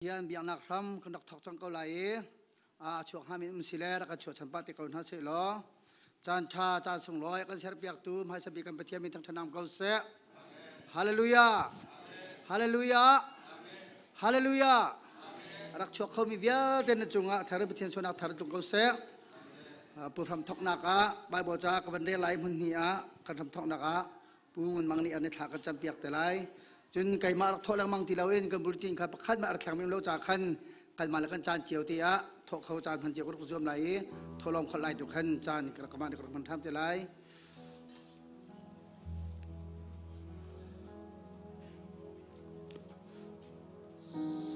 Pathian biaknak hram kan rak thawk cang ko lai i a chuak hngami um si le rak kan chuahchan pah te ko hna seh law caan ṭha caan sunglawi kan serpiaktu hmaisa bik kan Pathian min thangṭhat ko seh. Hallelujah. Hallelujah. Hallelujah. Rak chuak khomi vialte na cungah thar Pathian suanak thar tlung ko seh. Pu hram thawknak ah Bible ca ka van rel lai hmun hnih ah kan hram thawknak ah Pu Ngun Mang nih an i thla kan campiak te lai. Cun keimah rak thawh lengmang ti loin kan bulletin kha pakhat mah rak thleng lo ca khan kanmah le kan caan cio te ah thawh kho caan hman cio ka rak zuam lai i thawhlawm kholh lai tu khan caan ka rak ka rak hman ṭham te lai.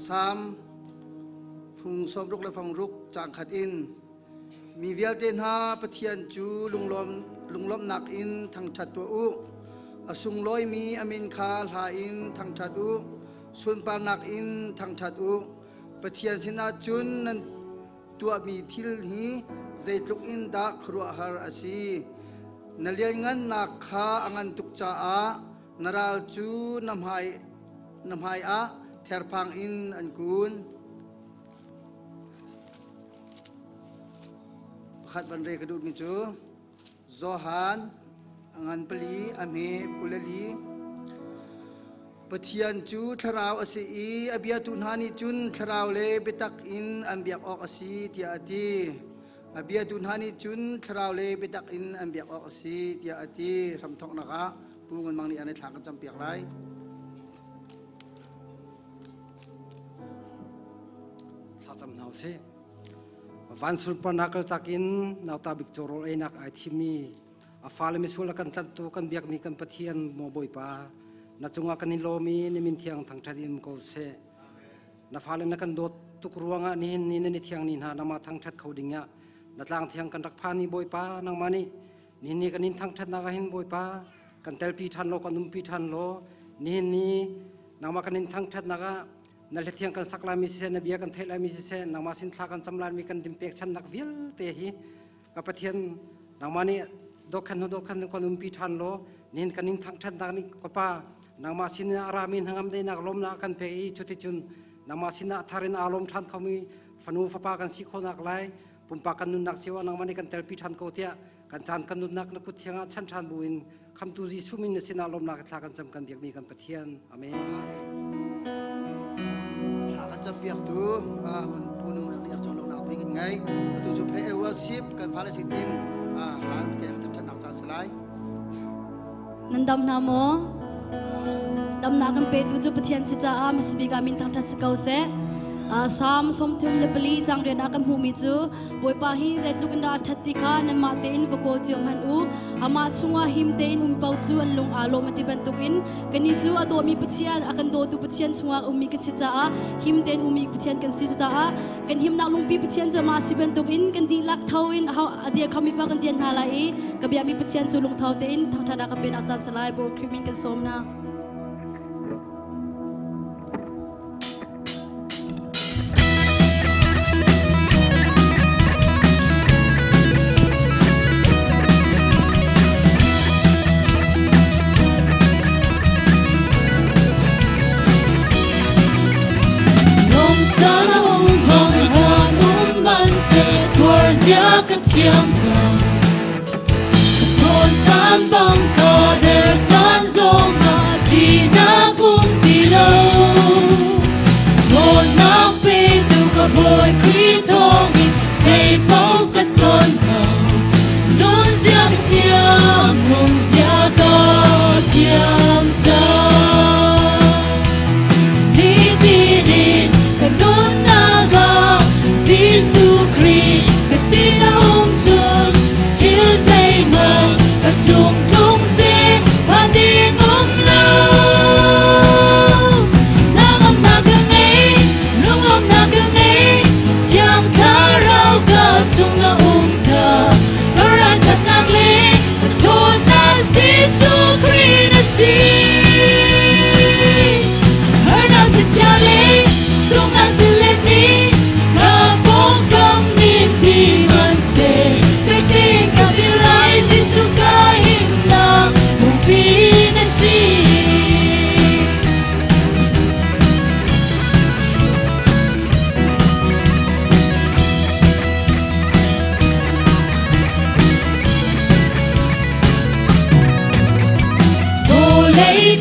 Salm fung sawmruk le fangruk caang khat in mi vialte hna Pathian cu lunglawm lunglawmhnak in thangṭhat tuah u. A sunglawimi a min kha hla in thangṭhat u. Sunparnak in thangṭhat u. Pathian sinah cun nan tuahmi thil hi zeitluk in dah khuaruahhar a si. Na lianngannak kha a ngan tuk caah na ral cu na hmai na hmaiah therphang in an kun. Pakhat van re ka duhmi cu Johan a ngan pali a hme 24 Pathian cu thlarau a si i a biatu hna nih cun thlarau le biatak in an biak awk a si tiah a ti. A biatu hna nih cun thlarau le biatak in an biak awk a si tiah a ti. Hramthawknak ah Pu Ngun Mang nih an i thla kan campiak lai. Thlacam hna usih. Van sunparnak kaltak in nauta bik cawrawl einak ai thimmi a fale misual a kan tlanhtu kan biakmi kan Pathian maw Bawipa na cungah kan i lawm i na min thiang thangṭhat in ko seh. Na fale na kan dawt tuk ruangah nihin ni nan i thiang ni hna nangmah thangṭhat kho dingah na tlang thiang kan rak phan i Bawipa nangmah nih Nihin ni kan in thangṭhatnak ah hin Bawipa kan telpi ṭhan law kan umpi ṭhan law nihin ni nangmah kan in thangṭhatnak ah na hlathiang kan sak laimi siseh na bia kan theih laimi siseh nangmah sin thla kan cam laimi kan din pekchannak vialte hi ka Pathian nangmah nih dawkhan hnu dawkhan kan umpi ṭhan law nihin kan in thangṭhatnak nih ka Pa nangmah sin in a rami hnangam deinak lawmnak kan pe i cuticun nangmah sinah thar in aa lawm ṭhan khomi fanu fapa kan si khawhnak lai pumpak kan nunnak cio ah nangmah nih kan telpi ṭhan ko tiah kan caan kan nunnak na kut thiang ah chan ṭhan buin khamtu Jesuh min na sinah lawmnak thla kan cam kan biakmi kan Pathian. Amen. Thla kan cam piaktu pu nu liak cong loknak pi kan ngei. Atu cu pray worship kan fale sin in hlan te ṭhatnak caan si lai. Nan dam hna maw? Damnak kan petu cu Pathian si caah hmasabik ah min thangṭhat si ko seh. Salm 34 cang rian ah kan hmuhmi cu Bawipa hi zeitluk in dah a ṭhat ti kha nanmah tein va kawl cio hmanh u. Amah chungah him tein um paoh cu an lung aa lawm a ti bantukin kannih cu a dawmi Pathian, a kan dawtu Pathian chungah ummi kan si caah him tein ummi Pathian kan si caah kan himnak lungpi Pathian cu amah si bantukin kan dihlak tho in a dir khomi pa kan dian hna lai i ka biakmi Pathian cu lungtho tein thangṭhatnak ka penak caan salai Bawi Khrih min kan sawm na. Ka thiam cang Chawn caan bang ka der caan zong ah ṭihnak um ti lo Ṭhawnnak petu ka Bawi Khrih thawngin zei paoh ka ton ko Nun zia ka thiam nun zia ka thiam cang Nitin in ka nunnak ah Jesuh Khrih ka sin a um cun thil zeihmanh ka cung tlung.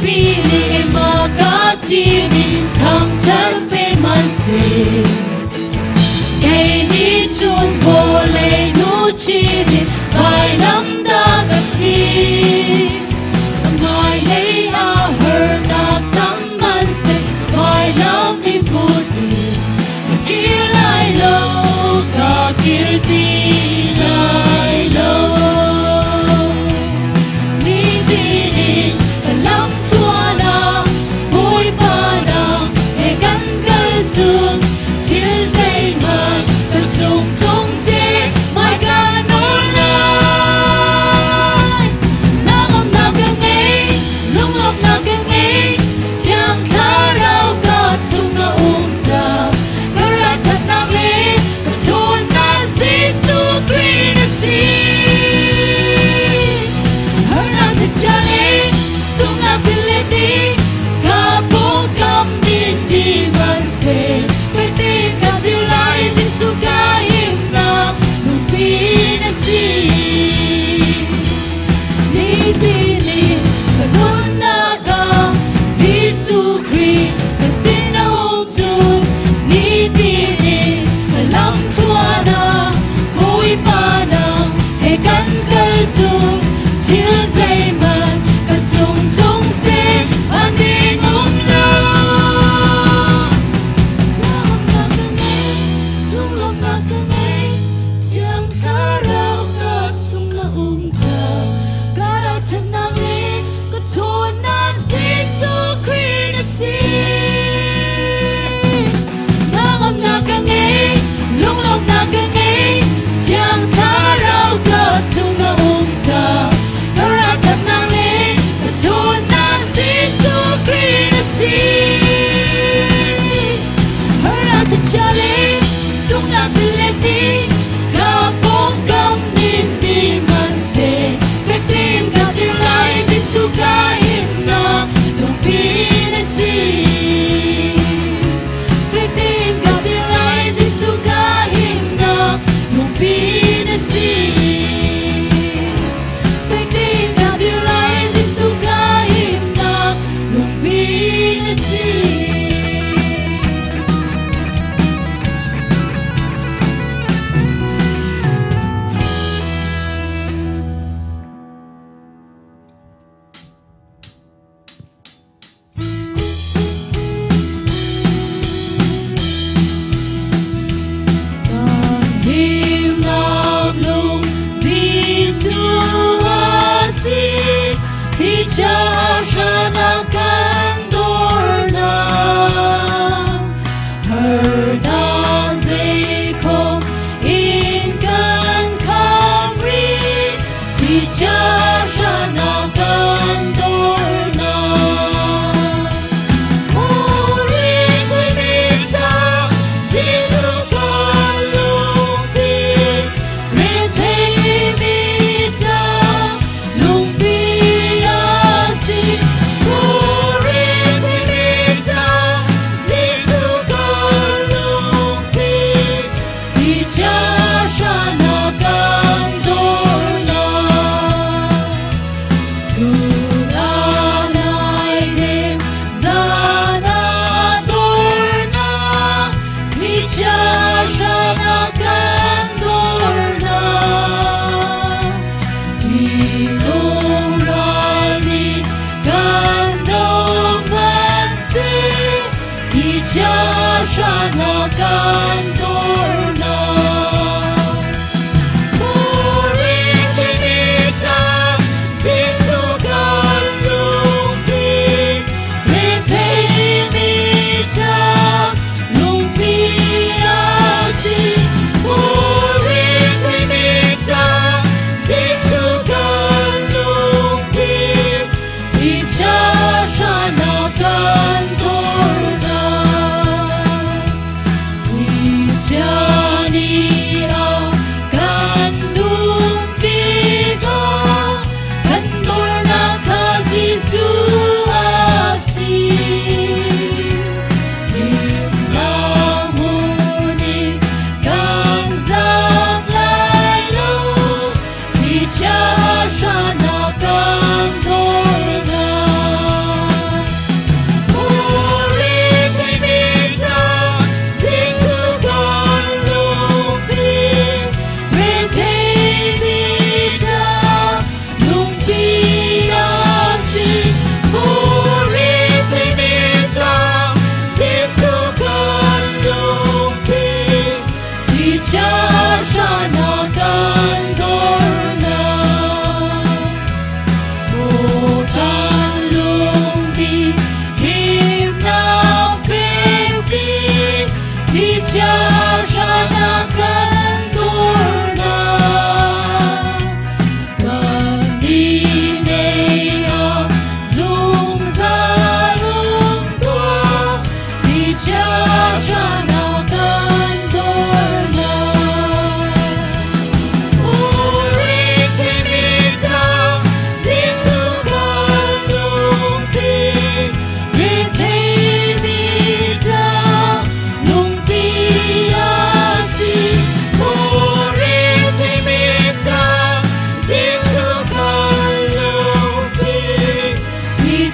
pi le keimah ka chimi thangṭhat pe man si. Kei nih cun vawlei nu chimi vailam dah ka chim. Ka hmailei ah harnak tam man seh, vailam i put in ka kir lai lo, ka kir ti lai lo. Nitin in ka lam tluan ah Bawipa nang he kan kal cun thil zeihmanh kan cung tlung seh mai kan nawl lai. Nangam ka ngei, lunglawmhnak ka ngei, Thiang Thlarau ka chung na um ca. Ka ralṭhatnak le ka ṭhawnnak Jesuh Khrih na si. Harnak thlichia le sunghnak tileti ka pawngkam nih ti hmanhseh fektein ka dir lai Jesuh ka himnak lungpi na si. Nitin in ka nunnak ah Jesuh Khrih ka sin a um cun nitin in ka lamthluan ah Bawipa nang he kan kal cun thil zeihmanh ka cung tlung seh van ding um lo. Lawmhnak ka ngei, lunglawmhnak ka ngei, Thiang Thlarau ka chung na um ca. Ka ralchanhnak le ka ṭhawnnak Jesuh Khrih na si. Hnangamnak ka ngei, lunglawmhnak ka ngei, Thiang Thlarau ka chung na um ca. Ka ralchanhnak le ka ṭhawnnak Jesuh Khrih na si. Harnak thlichia le sunghnak tilet nih ka pawngkam nih ti hmanhseh fek tein ka dir lai Jesuh ka himnak lungpi na si. Fek tein ka dir lai Jesuh ka himnak lungpi na si. Fek tein ka dir lai Jesuh ka himnak lungpi na si. Kan himnak lung Jesuh a si, thi cha hranak kan dornak. Harnak zeikhom in kan kham rih, thi cha hranak kan dornak.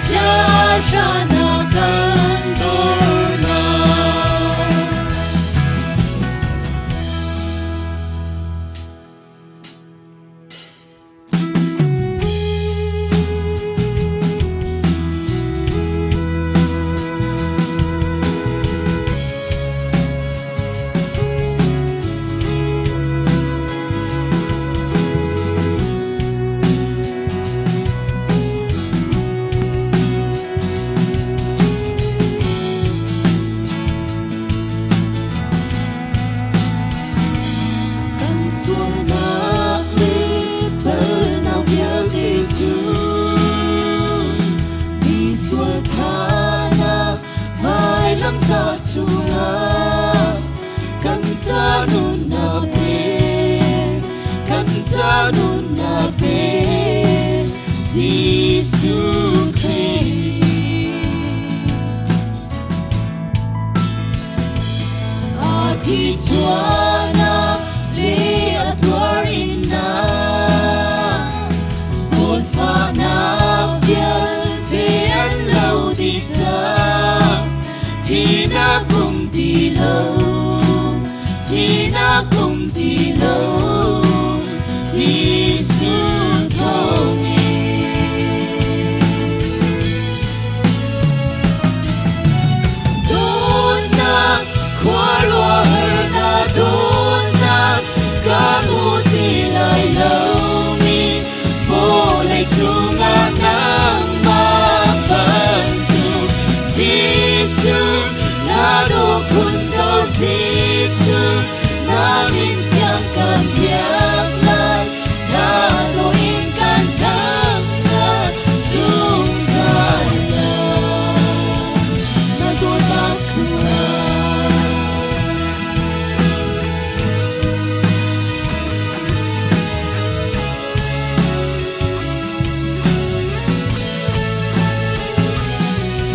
Chia-hra na kan dornak. Kan sualnak le palhnak vialte cu mi sual thanak vailamtah cungah kan ca nunnak pe, kan ca nunnak pe, Jesuh Khrih. A thi chuahnak le a tuarinnak, zawnfahnak vialte an lo dih cang. Thihnak um ti lo, thihnak um ti lo, Jesuh thawngin. Dawtnak khuaruahharnak dawtnak ka hmu ti lai lomi vawlei cungah nangmah bantuk Jesuh na daw khun ko Jesuh na min thiang kan biak lai na daw in kan thangṭhat zungzal lai na dawtnak chungah.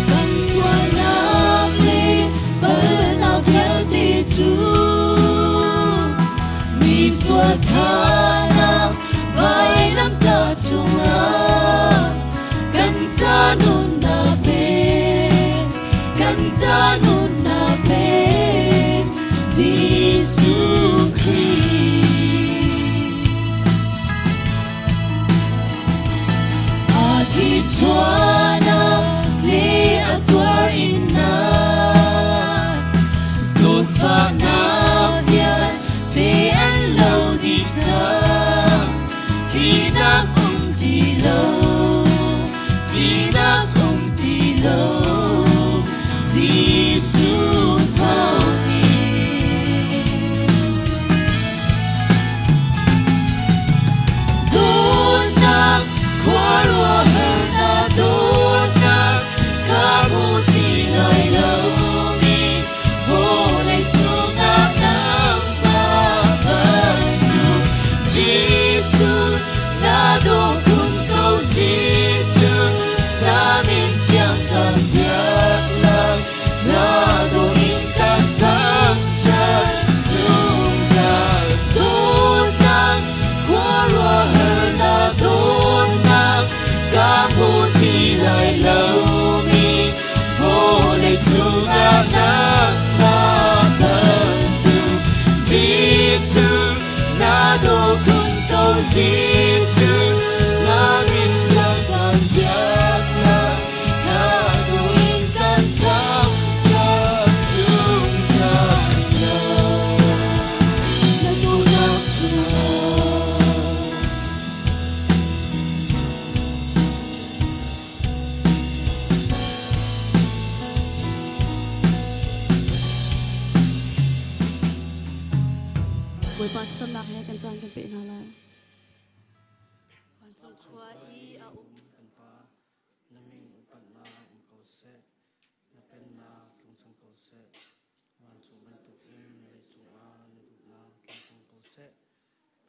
Kan sualnak le palhnak vialte cu mi sual thanak vailamtah cungah kan ca nunnak pe, kan ca nunnak pe, Jesuh Khrih. A thi chuahnak le a tuarinnak, zawnfahnak vialte an lo dih cang. Thihnak um ti lo, thihnak um ti lo, Jesuh thawngin. Dawtnak khuaruahharnak dawtnak ka hmu ti lai lomi vawlei cungah nangmah bantuk Jesuh na daw khun ko Jesuh na min thiang kan biak lai na daw in kan thangṭhat zungzal dawtnak khuaruahharnak dawtnak ka hmu ti lai lomi vawlei cungah nangmah bantuk Jesuh na daw khun ko Jesuh na min thiang kan biak lai na daw in kan thangṭhat zungzal lai na dawtnak chungah. Bawipa thlacamnak he kan caan kan peh hna lai. Vancung khua i a um. Kan Pa, na min upatnak um ko seh, na pennak tlung cang ko seh, vancung bantukin leicung ah na duhnak tlung cang ko seh.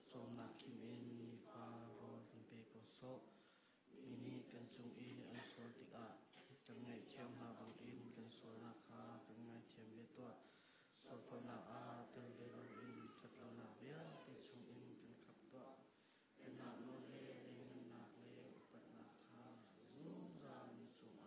Cawmnak khim in nifa rawl kan pe ko sawh. Mi nih kan cung i an sual tikah kan ngaihthiam hna bangin kan sualnak kha kan ngaithiam ve tuah. Sualforhnak ah tel ve loin ṭhatlonak vialte chungin kan khap tuah. Pennak nawl le lianngannak le upatnak kha zungzal na cungah.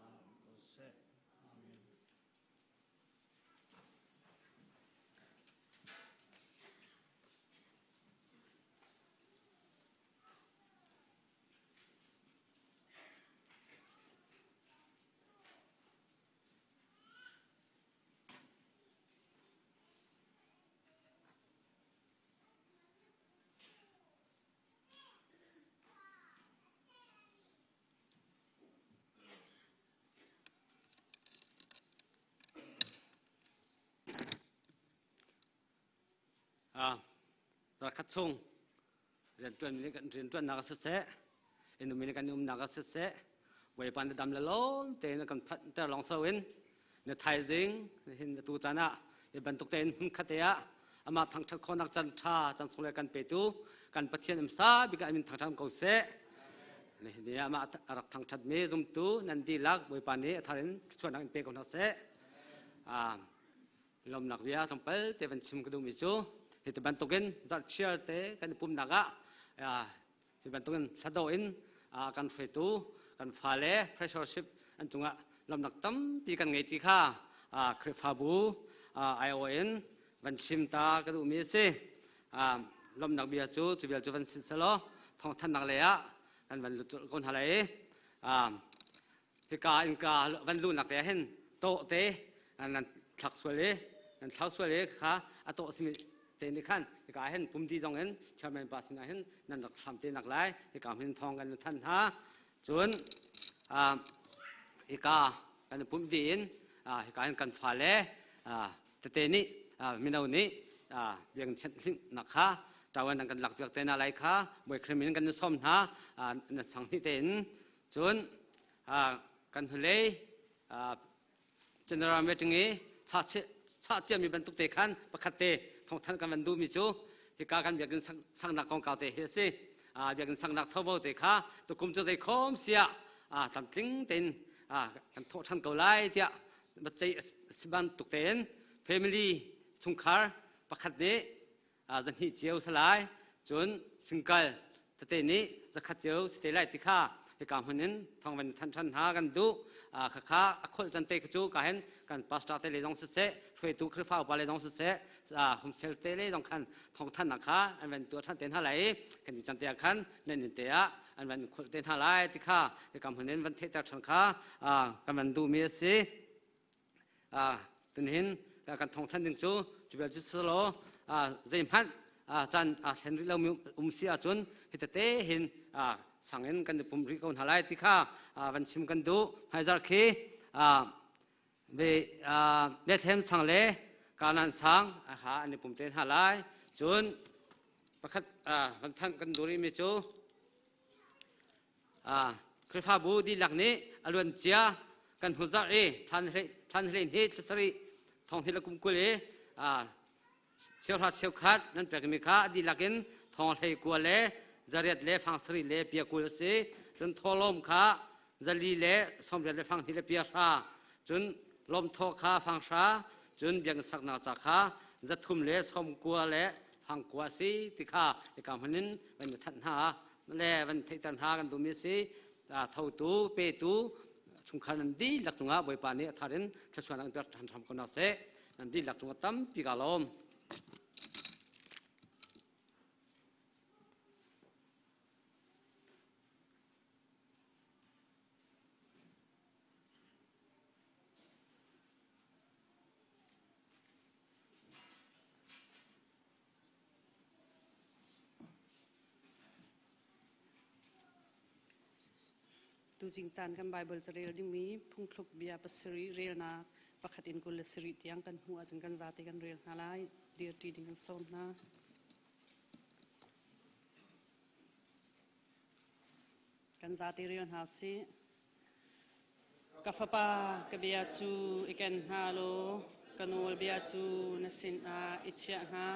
Zarhkhat chung rianṭuan kan rianṭuannak ah siseh, inn um in kan umnak ah siseh, Bawipa na dam le lawm tein a kan phanhter lawng so in na thaizing hin atu caan ah hi bantuk tein hmunkhat te ah amah thangṭhat khawhnak caan ṭha caan sung le kan petu kan Pathian um sa bik ah min thangṭhat ko seh. Nihin ni ah amah a rak thangṭhat mi zumtu nan dihlak Bawipa nih a thar in thluachuahnak in pe ko hna seh. Lawmnak bia tlawmpal te van chim ka duhmi cu hi ti bantukin zarhchiar te kan i pumnak ah hi bantukin hladawh in kan hruaitu kan fale pressureship an cungah lawmnak tampi kan ngei ti kha Khrihfabu aiawh in van chim ta ka duhmi a si. Lawmnak bia cu cu vial cu van sin selaw thawngthannak lei ah kan van lut ko hna lai i hika innka van luhnak te ah hin tawh te nan thlak sual i nan thlau sual i kha a tawh simi te nih khan hika ah hin pumdi zong in chairman pa sinah hin nan rak hlam te nak lai. Hika hin thawng kan than hna. Cun hika kan pumh dih in hika hin kan fale tete nih mino nih biakinn thianhhlimhnak kha ṭawan nan kan lak piak te hna lai kha Bawi in kan sawm hna na sang hnih tein. Cun kan hnulei General meeting i chah ciami bantuk te khan pakhat te thawngthanh kan van duhmi cu hika kan biakinn saknak kongkau te hi a si. Biakinn saknak thovo te kha tukum cu zei khom siah tlamtling tein kan thawh ṭhan ko lai tiah cei si bantuk tein family chungkhar pakhat nih zahnih cio si lai, cun single tete nih zakhat cio si te lai ti kha hika hmun in thawng van than ṭhan hna kan duh. Khakha a kholh can te cu ka hin kan pastor te le zong siseh, hruaitu Khrihfa upa le zong siseh, humsel te le zong khan thawng thannak kha an van tuah ṭhan te hna lai i kan i can te ah khan nan inn te ah an van kholh te hna lai ti kha hika hmun in van theihter ṭhan kha kan van duhmi a si. Tunhin kan thawngthan ding cu cu vial cu selaw zeihmanh caan aa thlen rih lomi um si ahcun hi tete hin sang in kan i pum rih ko hna lai ti kha van chim kan duh. Hmaizarh khi Bethlehem sang le Kanaan sang ha an i pum te hna lai. Cun pakhat van thanh kan duh rihmi cu Khrihfabu dihlak nih a luancia kan hnuzarh i thlan hleihnih thla sarih thong hnih le kum 20 i cheuhra cheukhat nan pekmi kha a dihlak in thong 19 le zariat le fang sarih le pia 20 a si. Cun thawhlawm kha zali le 80 le fang hnih le pia hra, cun lawmthaw kha fang hra, cun biakinn saknak ca kha zathum le 90 le fang kua a si ti kha hika hmun in van i thanh hna le van theihter hna kan duhmi a si. Thotu petu chungkhar nan dihlak cungah Bawipa nih a thar in thluachuahnak in pek ṭhan hram ko hna seh. Nan dihlak cungah tampi kaa lawm. Tuzing caan kan Bible carel dingmi phungthluk bia pasarih relnak pakhat in 27 tiang kan hmuh ahcun kan zate kan rel hna lai. Dirṭi ding kan sawm hna. Kan zate rel hna usih. Ka fapa, ka bia cu i ken hna law ka nawlbia cu na sinah i chiah hna.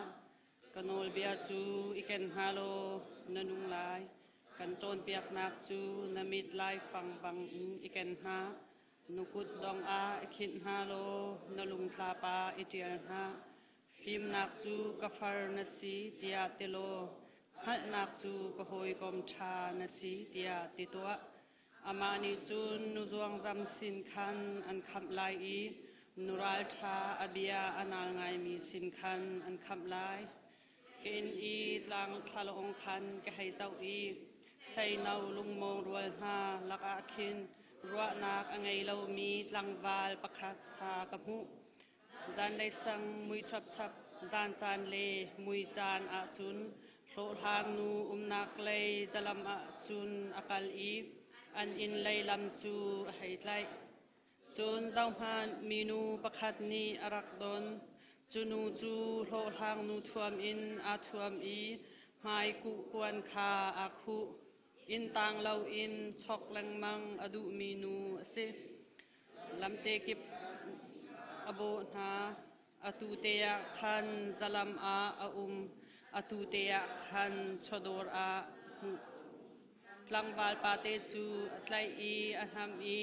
Ka nawlbia cu i ken hna law na nung lai. Kan cawnpiaknak cu na mit laifang bangin i ken hna. Na kut dong ah i khinh hna law na lungtlap ah i ṭial hna. Fimnak cu ka far na si tiah ti law hngalhnak cu ka hawikom ṭha na si tiah ti tuah. Amah nih cun nu zuangzam sin khan an khamh lai i nu ralṭha a bia a nal ngaimi sin khan an khamh lai. Ka inn i tlang thlalawng khan ka hei zoh i seino lungmawng rual hna lakah khin ruahnak a ngei lomi tlangval pakhat kha ka hmuh. Zanlei sang mui chapchap zan caan le mui caan ahcun hlawhhlang nu umnak lei zalam ahcun a kal i an inn lei lam cu a hei tlaih. Cun zohhmanh, minu pakhat nih a rak don. Cu nu cu hlawhhlang nu thuam in aa thuam i Hmaikuh puan kha aa khuh. Inntang loin chok lengmang a duhmi nu a si. Lamte kip a bawh hna. Atu te ah khan zalam ah a um. Atu te ah khan chawdawr ah hmuh. Tlangval pate cu a tlaih i a hnamh i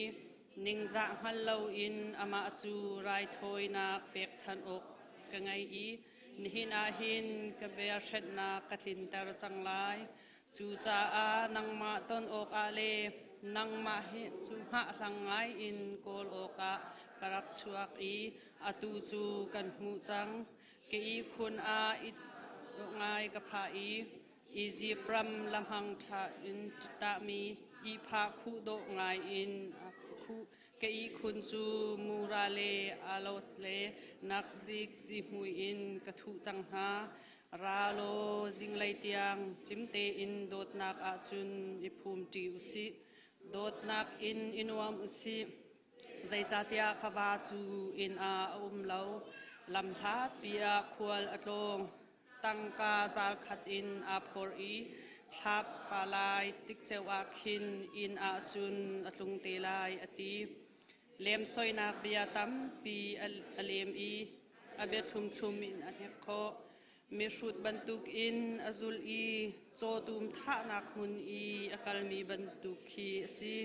ningzah hngal loin amah cu raithawinak pekchanh awk ka ngei i nihin ah hin ka biahrenhnak ka tlinter cang lai. Cucaah nangmah ton awkah le nangmah hi cu hngahhlang ngaiin kawl awkah ka rak chuak i atu cu kan hmuh cang. Ka ihkhun ah i ngai ka phah i Izipt ram lamhang ṭha in ṭahmi ihphah khuh dawh ngai in a khuh. Ka ihkhun cu mura le aloes le nakzik zihmui in ka thuh cang hna. Ra law zinglei tiang cim tein dawtnak ahcun i phum ṭi u sih. Dawtnak in i nuam u sih. Zeicahtiah ka va cu inn ah a um lo. Lamhlatpi ah khual a tlawng. Tangka zalkhat in aa phorh i thlap palai tikceo ah khin inn ah cun a tlung te lai, a ti. Lemsoinak bia tampi a lem i a bia thlumthlum in a hnek khawh. Mihrut bantukin a zulh i cawtum thahnak hmun i a kalmi bantuk khi a si.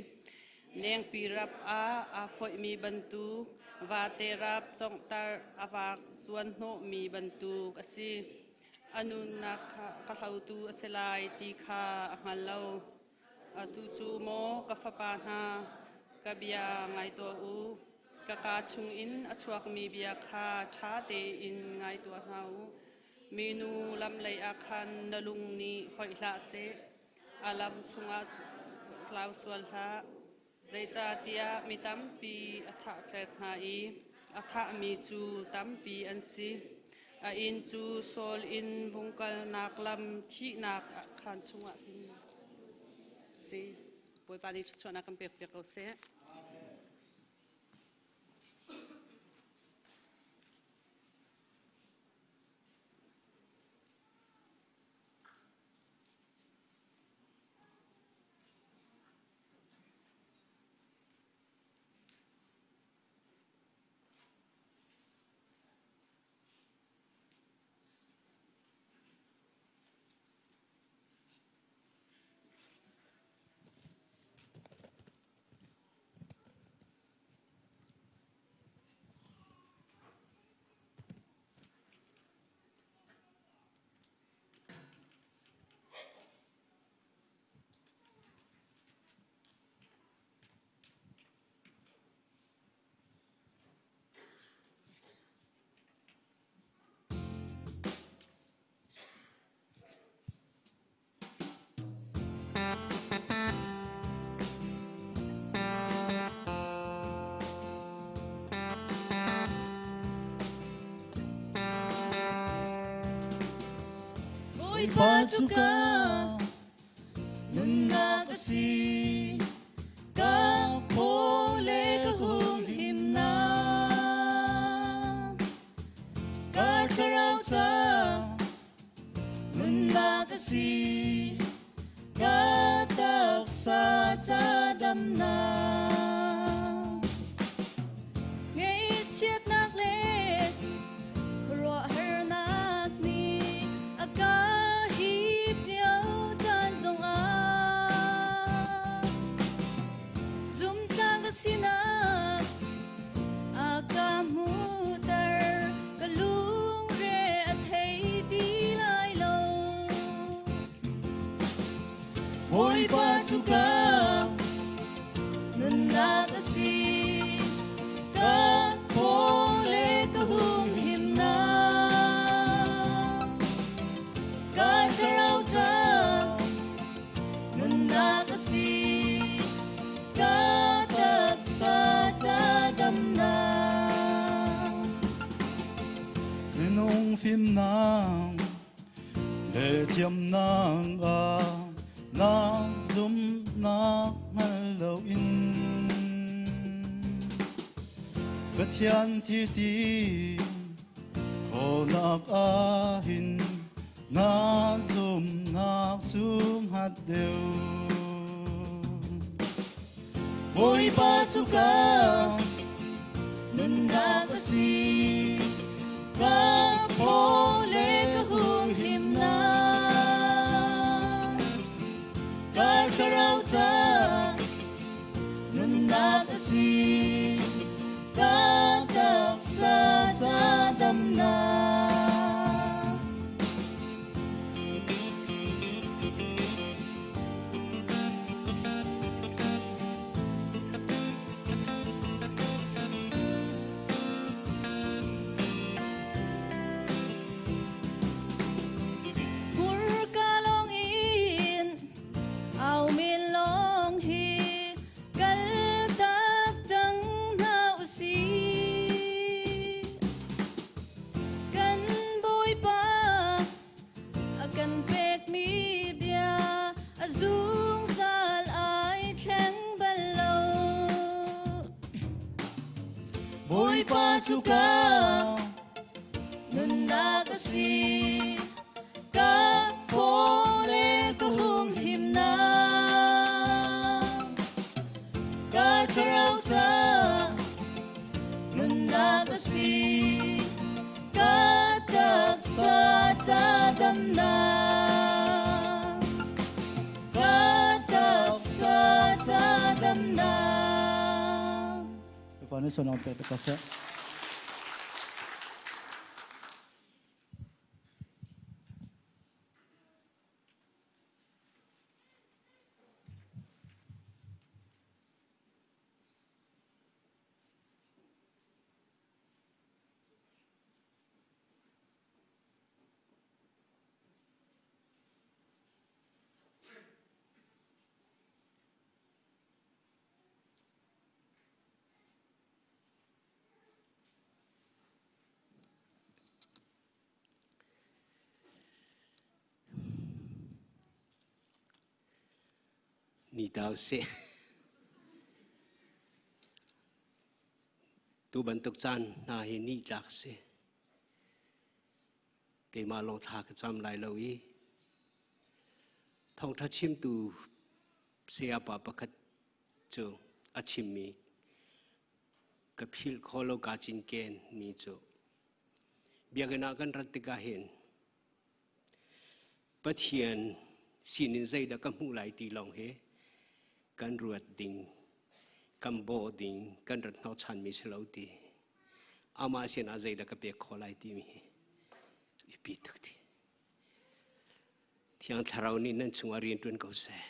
Nengpi rap ah aa foihmi bantuk, vate rap conghtar a vak zuanhnawhmi bantuk a si. A nunnak kha ka hlotu a si lai ti kha a hngal lo. Atu cu maw ka fapa hna, ka bia ngai tuah u. Ka kaa chungin a chuakmi bia kha ṭha tein ngai tuah hna u. Minu lam lei ah khan na lung nih hoih hlah seh. A lam chungah hlau sual hlah. Zeicahtiah mi tampi a thahtlek hna i a thahmi cu tampi an si. A inn cu Saul inn vung kalnak lam thihnak khaan chungah hin si. Bawipa nih thluachuahnak kan pekpiak ko seh. Bawipa cu ka nunnak a si, ka phaw le ka humhimnak. Ka thlarau ca nunnak a si, ka taksa ca damnak. Ngaihchiatnak le khuaruahharnak nih a ka hip lio caan zongah zumtlak a sinak a ka hmuhter ka lungre a thei ti lai lo. Bawipa cu ka nunnak a si, ka phaw le ka humhimnak. Ka thlarau ca nunnak a si, ka taksa ca damnak. Minung fimnak le thiamnak ah na zumhnak hngal loin Pathian thilti khawhnak ah hin. Na zumnak cu hngat deuh. Bawipa cu ka nunnak a si. Ka phaw le ka humhimnak. Ka thlarau ca nunnak a si. Ka taksa ca damnak. Hmurka lawng in au men lawng hi kaltak cang hna usih. Kan Bawipa a kan pekmi bia a zungzal ai thleng bal lo. Bawipa cu ka nunnak a si. Ka phaw le ka humhimnak. Ka thlarau ca nunnak a si. Ka taksa ca damnak. Ka taksa ca damnak. Bawipa nih sualnak pek te ko seh. Ni tau seh. Tu bantuk caan hna hi ni tlak a si. Keimah lawng thla ka cam lai lo i thawngṭha chimtu sayapa pakhat cu a chimmi ka philh kho lo kaa cinken mi cu biakinn ah kan rat tikah hin Pathian sinin zeidah ka hmuh lai ti lawng hi kan ruat ding, kan bawh ding, kan rat hnawhchanmi si lo ti. Amah sinah zeidah ka pek khawh lai timi hi biapi tuk ti. Thiang Thlarau nih nan chungah rian ṭuan ko seh.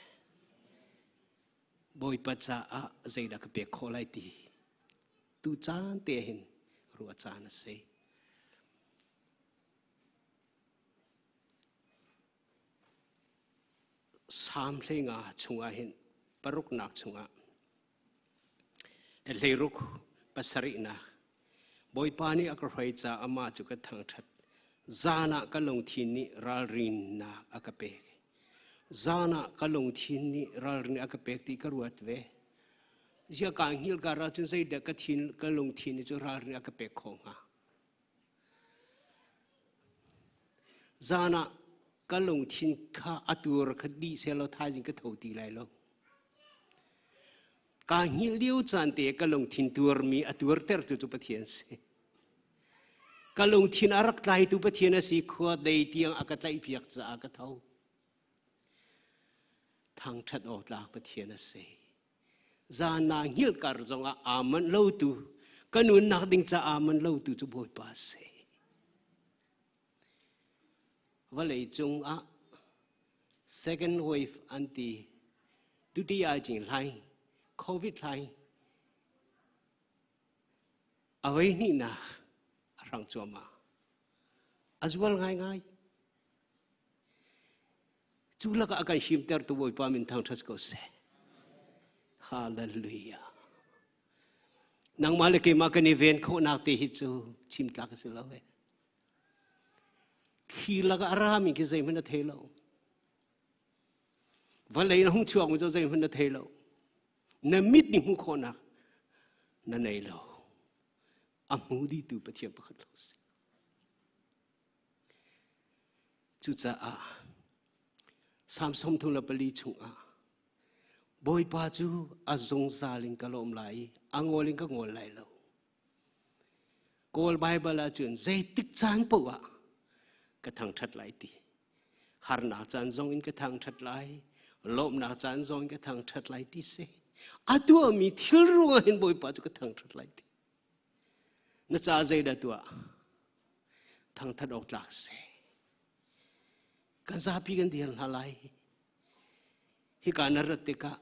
Bawipa caah zeidah ka pek khawh lai ti tu caan te hin ruah caan a si. Salm 15 chungah hin paruknak chungah hleiruk pasarihnak Bawipa nih a ka hruai caah amah cu ka thangṭhat. Zan ah ka lungthin nih ralrinnak a ka pek. Zan ah ka lungthin nih ralrin a ka pek ti ka ruat ve. Ziah kaa hngilh kar ahcun zeidah ka thin ka lungthin nih cu ralrin a ka pek khawh hnga? Zan ah ka lungthin kha a tur kha dih sehlaw thaizing ka tho ti lai lo. Kaa hngilh lio caan te ka lungthin tuarmi a tuartertu cu Pathian si. Ka lungthin a rak tlaitu Pathian a si khua dei tiang a ka tlaihpiak caah ka tho. Thangṭhat awk tlak Pathian a si. Zan naa hngilh kar zongah aa manh lotu, ka nunnak ding caah aa manh lotu cu Bawipa a si. Vawlei cung ah second wave an ti tuti ai cing hlai covid hlai a voi hnihnak a hrang cuahmah a zual ngaingai Cu lakah a kan himtertu Bawipa min thangṭhat ko seh. Hallelujah. Nangmah le keimah kan i ven khawhnak te hi cu chim tlak a si lo e. Thli lakah a rami khi zeihmanh a thei lo. Vawlei na hung chuak mi cu zeihmanh na thei lo. Na mit nih hmuh khawhnak na nei lo. A hmu dihtu Pathian pakhat lo si. Cucaah Salm 34 chungah Bawipa cu a zungzal in ka lawm lai i a ngol in ka ngol lai lo. Kawl Baibal ahcun zeitik caan paoh ah ka thangṭhat lai ti. Harnak caan zong in ka thangṭhat lai, lawmhnak caan zong in ka thangṭhat lai ti si. A tuahmi thil ruangah hin Bawipa cu ka thangṭhat lai ti. Na ca zeidah tuah? Thangṭhat awk tlak si. Kan zapi kan dir hna lai. Hika na rat tikah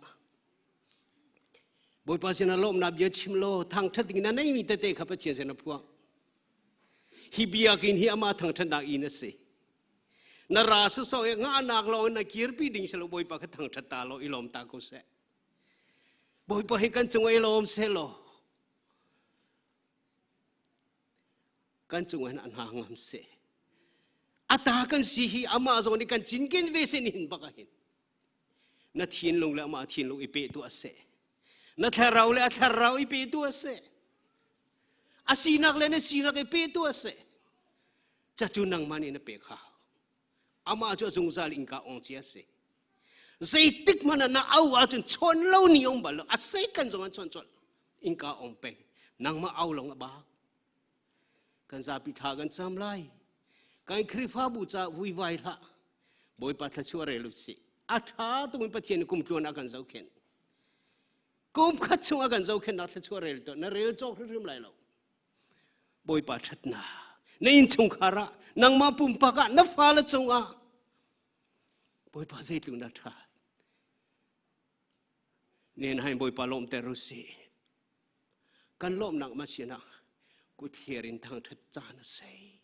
Bawipa sin ah lawmhnak bia chim law thangṭhat ding na neimi tete kha Pathian sin ah phuang. Hi biakinn hi amah thangṭhatnak inn a si. Na ra sawsawh i ngahnak lawng in na kirpi ding si lo Bawipa kha thangṭhat ta law i lawm ta ko seh. Bawipa hi kan cungah i lawm seh law kan cungah hin a hna ngam seh. A ta kan si hi amah zong nih kan cinken ve seh nihin bak ah hin. Na thinlung le amah thinlung i pe tuah seh. Na thlarau le a thlarau i pe tuah seh. A sinak le na sinak i pe tuah seh. Cacu nangmah nih na pe kha. Amah cu a zungzal innka ong cia si. Zeitik hmanh ah na au ahcun chawn lo ni um bal lo. A sei kan zong an chawn colh. Innka ong peng. Nangmah au long a bak. Kan zapi thla kan cam lai. Kan Khrihfabu ca vuivai hlah. Bawipa thluachuah rel u sih. A ṭha tung in Pathian kum tluan a kan zohkhenh. Kum khat chung a kan zohkhenhnak thluachuah rel tuah. Na rel cawk hrimhrim lai lo. Bawipa ṭhatnak na innchungkhar ah nangmah pumpak ah na fale cungah Bawipa zeitluk na ṭhat nen hain Bawipa lawmter u sih kan lawmnak ma sinah kut thlir in thangṭhat caan a si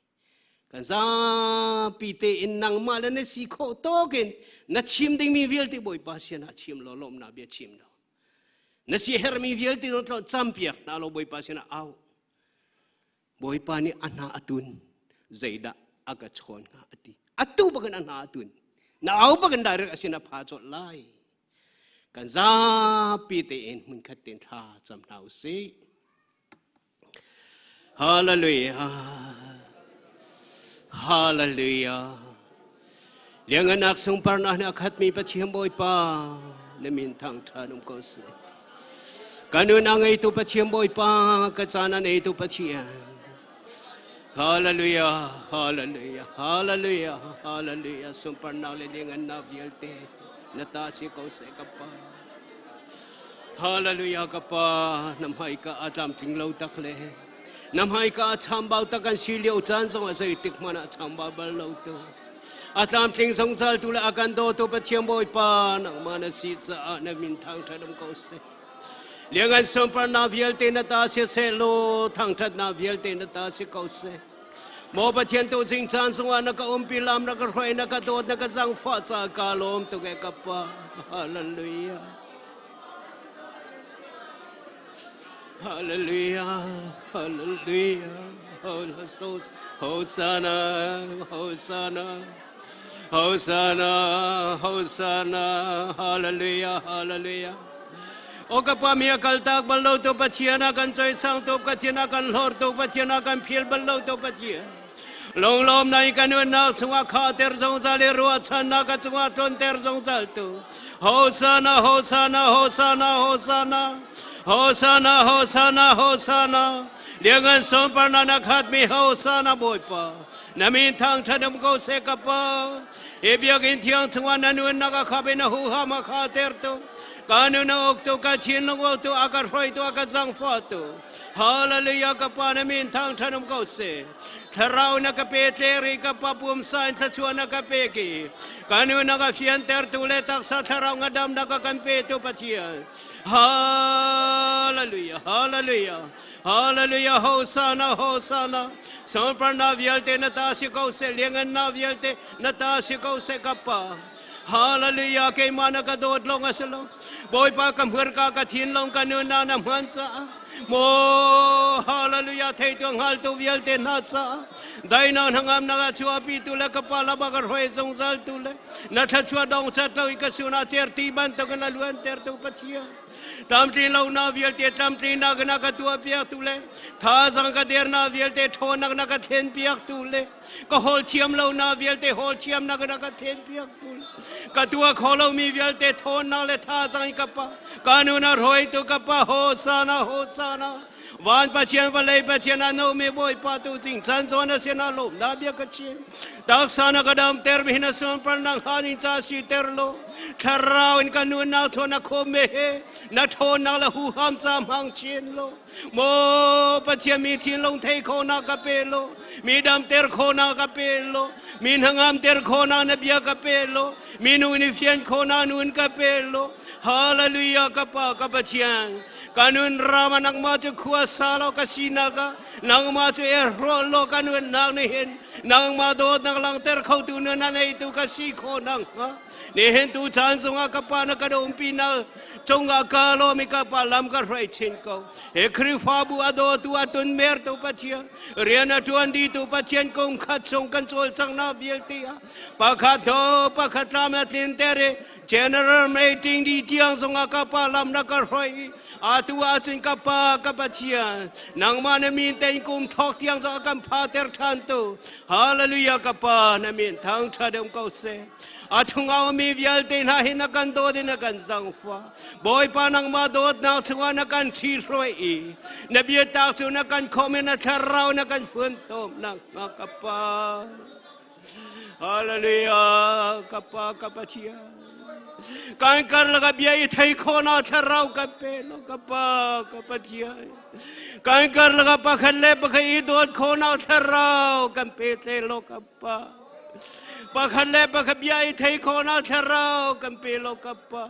kan zapi tein nangmah le na si khawh tawk in na chim dingmi vialte Bawipa sinah chim law lawmnak bia chim law Na si herhmi vialte zong campiak hna law Bawipa sinah au. Bawipa nih a hna a tun. Zeidah a ka chawn hnga a ti. Atu bakin a hna a tun. Na au bakin direct a sin a pha colh lai. Kan zapi tein hmunkhat tein thla cam hna u sih. Hallelujah. Hallelujah. Lianganak sungparnak nih a khatmi Pathian Bawipa na min thangṭhat um ko seh. Ka nun a ngeitu Pathian Bawipa, ka caan a neitu Pathian. Hallelujah, hallelujah, hallelujah, hallelujah. Sungparnak le liangannak vialte na ta si ko seh ka Pa. Hallelujah ka pa na hmaika a tlamtling lo tak le na hmaika a chambau tak kan si lio caan zong a zeitik hmanh ah chambau bal lo tu a tlamtling zungzal tu le a kan dawtu Pathian Bawipa nangmah na si caah na min thangṭhat um ko seh liangan sunparnak vialte na ta si seh law thangṭhatnak vialte na ta si ko seh Maw Pathian tu zing caan zongah na ka umpi lam na ka hruai na ka dawt na ka zangfah ca ka lawm tuk e ka pa hallelujah hallelujah hallelujah Hosanna Hosanna Hosanna Hosanna Hallelujah Hallelujah O ka pa mi a kal tak bal lo tu Pathian a kan cawisang tu Pathian a kan hlor tu Pathian a kan phil bal lo tu Pathian lunglawm na kan unnak chungah kha ter zungzal i ruahchannak ka cungah tlon ter zungzal tu Hosanna Hosanna Hosanna Hosanna Hosanna Hosanna Hosanna liangan sunparnak na khat mi Hosanna Bawipa na min thangṭhat um ko seh ka pa hi biakinn thiang chungah na nunnak a khap in a huham a kha tertu ka nun a uktu ka thinlung uktu a ka hruaitu a ka zangfahtu hallelujah ka pa na min thangṭhat um ko seh thlarau na ka pe tleri ka pa pumsa in thluachuah na ka pek i ka nun a ka fiantertu le taksa thlarau ngadamnak a kan petu Pathian hallelujah hallelujah Hallelujah, Hosanna, Hosanna. Sunparnak vialte na ta si ko seh, liangannak vialte na ta si ko seh ka pa. Hallelujah, keimah na ka dawt lawng a si lo. Bawipa ka hmurka ka thinlung ka nunnak na hman caah Maw hallelujah theitu hngaltu vialte hna caah dainak hnangamnak a chuahpitu le ka pa lama ka hruai zungzal tu le na thluachuah dong cat lo i ka sinah certi bantukin a luantertu Pathian. Tlamtlin lo na vialte tlamtlin nak na ka tuah piak tu le thazang ka der na vialte ṭhawnnak na ka thlen piak tu le ka hawl thiam lo na vialte hawl thiam nak na ka thlen piak tu le ka tuah kho lo mi vialte ṭhawnnak le thazang ka pa ka nu na roi tu ka pa hosana hosana van pathian vawlei pathian a no mi bawipa tu cing chan zawn a sin a lawm na bia ka chim taksa na ka dam ter mi na sun par nang hanin cha si ter lo thlarau in ka nun na thon a kho me he na thon na la hu ham cha mang chin lo mo pathian mi thin long thei kho na ka pe lo mi dam ter kho na ka pe lo mi hangam ter kho na na bia ka pe lo mi nu ni fian kho na nun ka pe lo hallelujah ka pa ka pathian Ka nun ram ah nangmah cu khua sa lo ka sinak ah nangmah cu e hrawh lo ka nunnak nih hin nangmah dawtnak langhter khotu nun a neitu ka si khawh nakhnga nihin tu caan zongah ka pa na ka umpi na cungah ka lawm i ka pa lam ka hruai chin ko. Hi Khrihfabu a dawtu a tunmertu Pathian rian a ṭuan dihtu Pathian kum khat chung kan cawlcanghnak vialte ah pakhat tho pakhat tlam a tlinter i General meeting di tiang zongah ka pa lam na ka hruai atu ahcun ka pa ka Pathian nangmah na min tein kum thawk tiang zong kan pha ter than tu hallelujah ka pa na min thangtha deuh ko seh a chungah mi vialte hna hi na kan dawt in na kan zangfa Bawipa nangmah dawtnak chungah na kan ṭhi hruai i na biatak cu na kan khawm i na thlarau na kan funtom nak ka pa Hallelujah ka pa ka Pathian kan karlak ah bia i thei khawhnak thlarau kan pe lo ka pa ka Pathian kan karlak ah pakhat le pakhat i dawt khawhnak thlarau kan pe tle lo ka pa pakhat le pakhat bia i thei khawhnak thlarau kan pe lo ka pa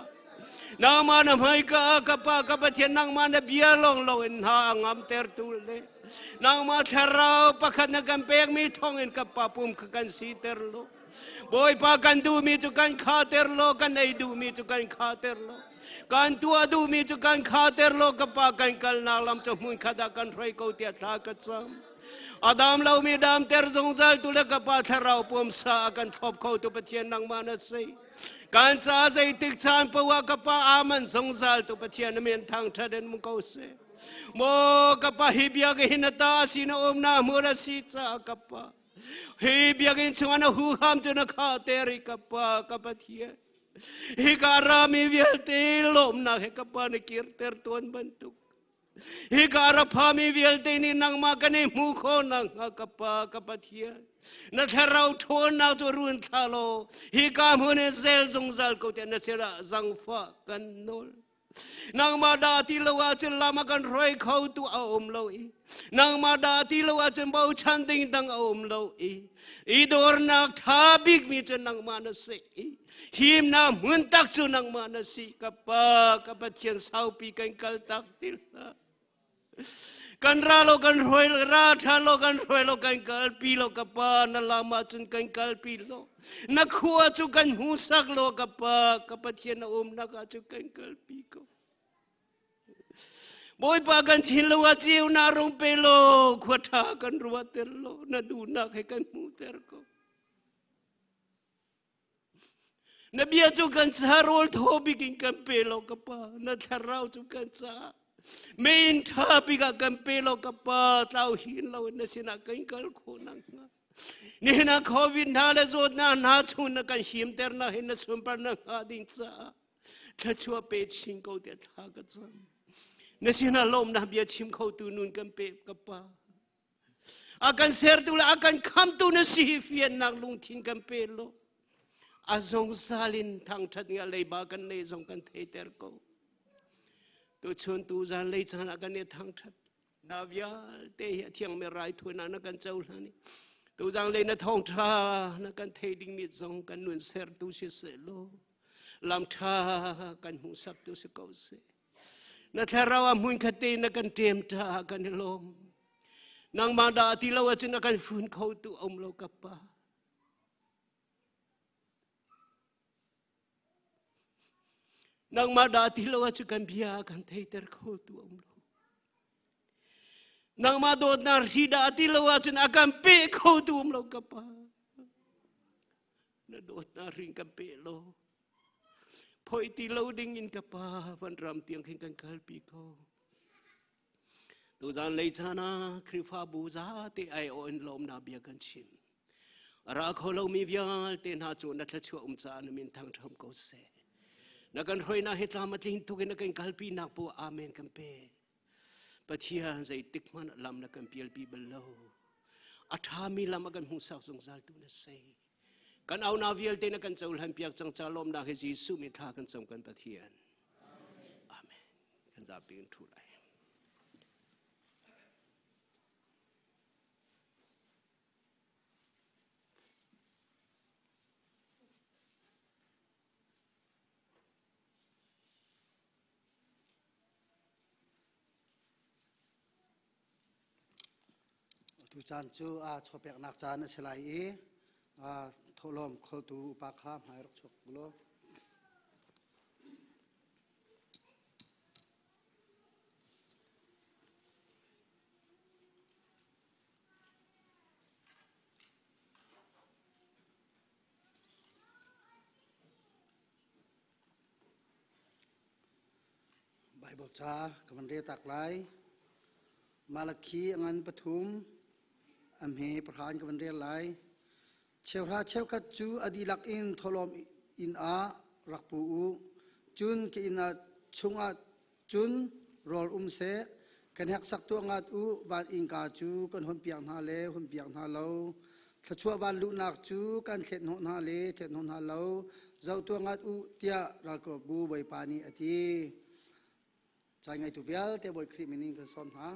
nangmah na hmaika ka pa ka Pathian nangmah na bia lawng lawng in hna a ngamter tu le Nangmah thlarau pakhat na kan pekmi thawngin ka pa pum kha kan siter lo. Bawipa kan duhmi cu kan khater lo, kan ei duhmi cu kan khater lo. Kan tuah duhmi cu kan khater lo, ka pa kan kalnak lam cu hmun khat ah kan hruai ko tiah thla ka cam. A dam lomi damter zungzal tu le ka pa thlarau pumsa a kan thlop kho tu Pathian nangmah na si. Kan ca zeitik caan paoh ah ka pa aman zungzal tu Pathian na min thangṭhat in mu ko seh. Maw ka pa hi biakinn na ta si na um na hmur a si ca ka pa. Hi biakinn chungah na huham cu na kha ter i ka pa ka Pathian. Hi ka rami vialte lawmnak he ka pa na kirter tuan bantuk. Hi ka ra phami vialte nih nangmah kan i hmu kho nakhnga ka pa ka Pathian. Na thlarau ṭhawnnak cu run thla law hi ka hmun in zel zungzal ko tiah na sinah zangfah kan nawl. Nangmah dah ti lo ahcun lam a kan hruai kho tu a um lo i nangmah dah ti lo ahcun bochan ding dang a um lo i i dawrnak ṭha bikmi cu nangmah na si i himnak hmun tak cu nangmah na si ka pa ka Pathian saupi kan kal tak ti hlah Kan ra lo kan hruai ra ṭhan lo kan hruai lo kan kalpi lo ka pa na lam ahcun kan kalpi lo na khua cu kan hmuhsak lo ka pa ka Pathian na umnak ahcun kan kalpi ko Bawipa kan thinlung ah ceunak rung pe law khua ṭha kan ruahter law na duhnak he kan hmuhter ko Na bia cu kan ca rawl thaw bik in kan pe lo ka pa. Na thlarau cu kan ca. Mein ṭha bik ah kan pe lo ka pa. Tlau hin lo in na sinah kan kal khawh nakhnga. Nihin ah COVID hna le zawtnak hna chung na kan himter na hin na sunpar na hnga ding caah thluachuah pe chin ko tiah thla ka cam. Na sinah lawmnak bia chim khotu nun kan pe ka pa. A kan sertu le a kan khamtu na si hi fiannak lungthin kan pe lo. A zungzal in thangṭhat nga leiba kan nei zong kan theiter ko. Tu chun tu zan lei caan ah kan i thangṭhat. Na vialte hi a thiangmi raithawinak na kan cohlan i tu zang lei na thawngṭha na kan thei dingmi zong kan nun sertu si seh law lam ṭha kan hmuhsaktu si ko seh. Na thlarau ah hmunkhat te na kan ṭem ṭha kan i lawm. Nangmah dah ti lo ahcun a kan fun kho tu um lo ka pa. Nangmah dah ti lo ahcun kan bia kan theiter kho tu um lo. Nangmah dawtnak hri dah ti lo ahcun a kan pe kho tu um lo ka pa. Na dawtnak hri kan pe lo. Phoi ti lo ding in ka pa van ram tiang khin kan kalpi ko. Tuzan lei caan ah Khrihfabu zate ai aw in lawmnak bia kan chim. A ra kho lomi vialte hna cu na thluachuah um caah na min thangṭham ko seh. Na kan hruainak hi tlam a tling tuk in na kan kalpi nak pu amen kan pe. Pathian zeitik hmanh lam na kan pialpi bal lo. A ṭhami lam a kan hmuhsak zungzal tu na si. Kan au vialte na kan cohlan piak cang ca lawmnak hi Jesuh min thla kan cam kan Pathian. Amen. Kan zapi in ṭhu lai. Tu caan cu chawpeknak caan a si lai i thawhlawm kholtu upa kha hmai rak chuak u law. Baibal ca ka van rel tak lai. Malakhi a ngan pathum, a hme pahra in ka van rel lai. Cheuhra cheukhat cu a dihlak in thawhlawm inn ah rak pu u. Cun ka inn ah chungah cun rawl um seh. Kan heksak tuah ngat u, van innka cu kan hunpiak hna le hunpiak hna lo. Thluachuah van luhnak cu kan thlet hnawh hna le thlet hnawh hna lo. Zoh tuah ngat u, tiah ralkapbu Bawipa nih a ti. Cai ngaitu vialte Bawi Khrih min in kan sawm hna.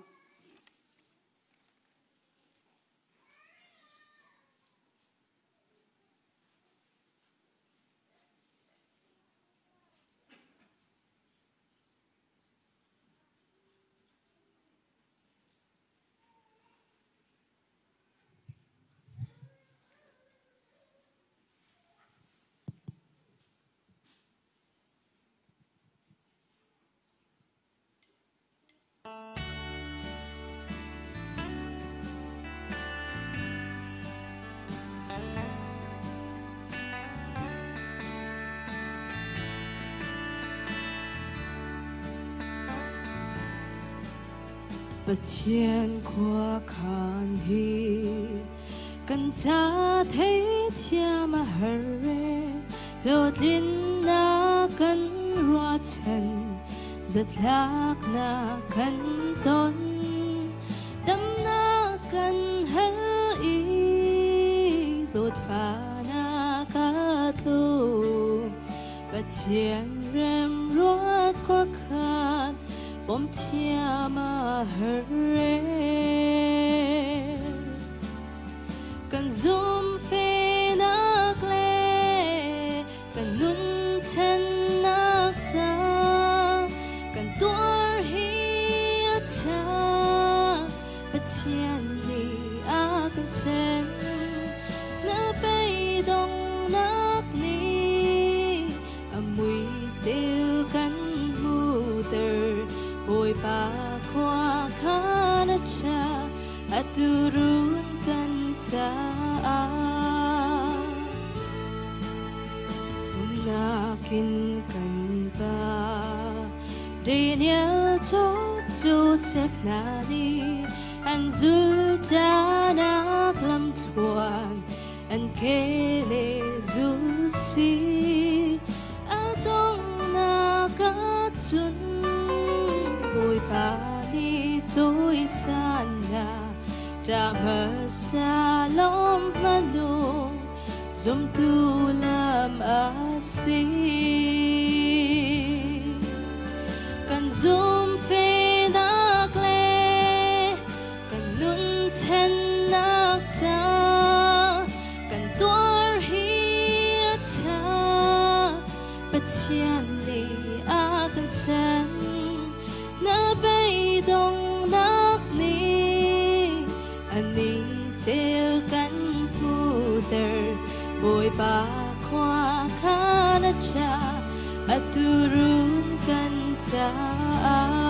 Pathian khuakhan hi kan ca theithiam a har e hlawhtlinnak kan ruahchan zatlaknak kan ton damnak kan hal i zawtfahnak a tlung Pathian remruat khuakhan pom thiam a har e kan zum fenak le kan nun thennak ca kan tuar hi a ṭha Pathian nih a kan sen na beidonghnak nih a mui ceu kan hmuhter Bawipa khua khan a ṭha atu run kan caah zumhnak in kan pa Daniel Job Joseph hna nih an zulhnak lamthluan an ke le zul si a donghnak ahcun Bawipa nih cawisan hna ṭah hmasa lawm hmanung zumtu lam a si. Kan zumhfehnak le kan nun thennak ca kan tuar hi a ṭha Pathian nih a kan sen na beidonghnak nih ani ceu kan hmuhter Bawipa khua khan a ṭha atu run kan caah.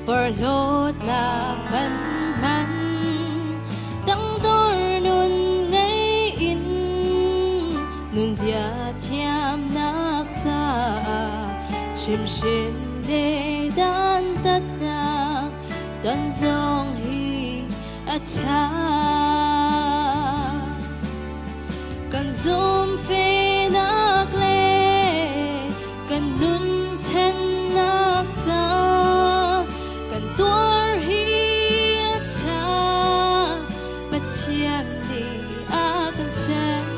Porhlawtnak kan hman. Tangdor nun ngei in nunzia thiamnak caah chimhhrin le dantatnak ton zong hi a ṭha. Kan zumhfehnak le kan nun ṭhennak ca kan tuar hi a ṭha. Pathian nih a kan sen.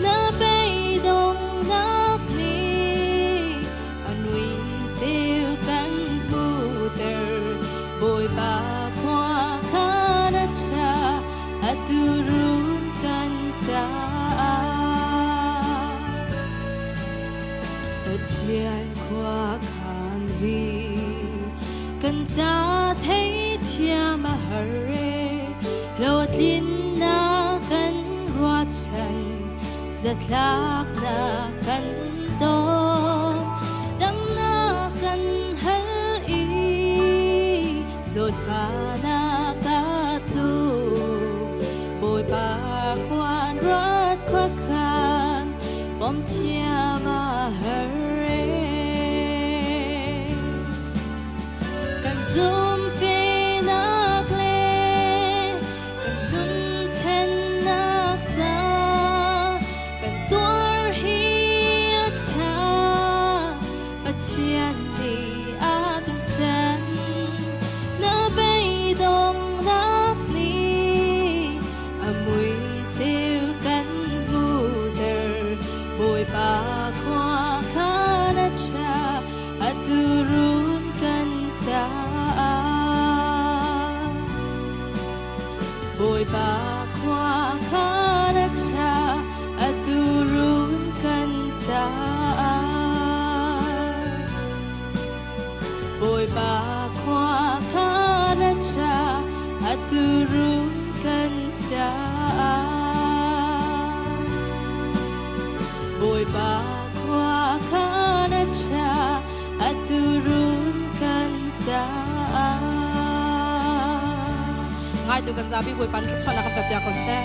Na beidonghnak nih a nui ceu kan hmuhter. Bawipa khua khan a ṭha, atu run kan caah. Pathian khua khan hi kan ca theithiam a har e. Hlawhtlinnak kan ruahchan, zatlaknak kan ton. Damnak kan hal i zawtfahnak a tlu. Bawipa khuan ruat khuakhan, pom thiam a har e. Kan zumhfehnak le kan nun ṭhennak ca kan tuar hi a ṭha. Pathian nih a kan sen. Na beidonghnak nih a mui ceu kan hmuhter. Bawipa khua khan a ṭha, atu run kan caah. Bawipa khua khan a ṭha, atu run kan caah. Bawipa khua khan a ṭha, atu run kan caah. Bawipa khua khan a ṭha, atu run kan caah. Ngaitu kan zapi Bawipa nih thluachuahnak kan pek piak ko seh.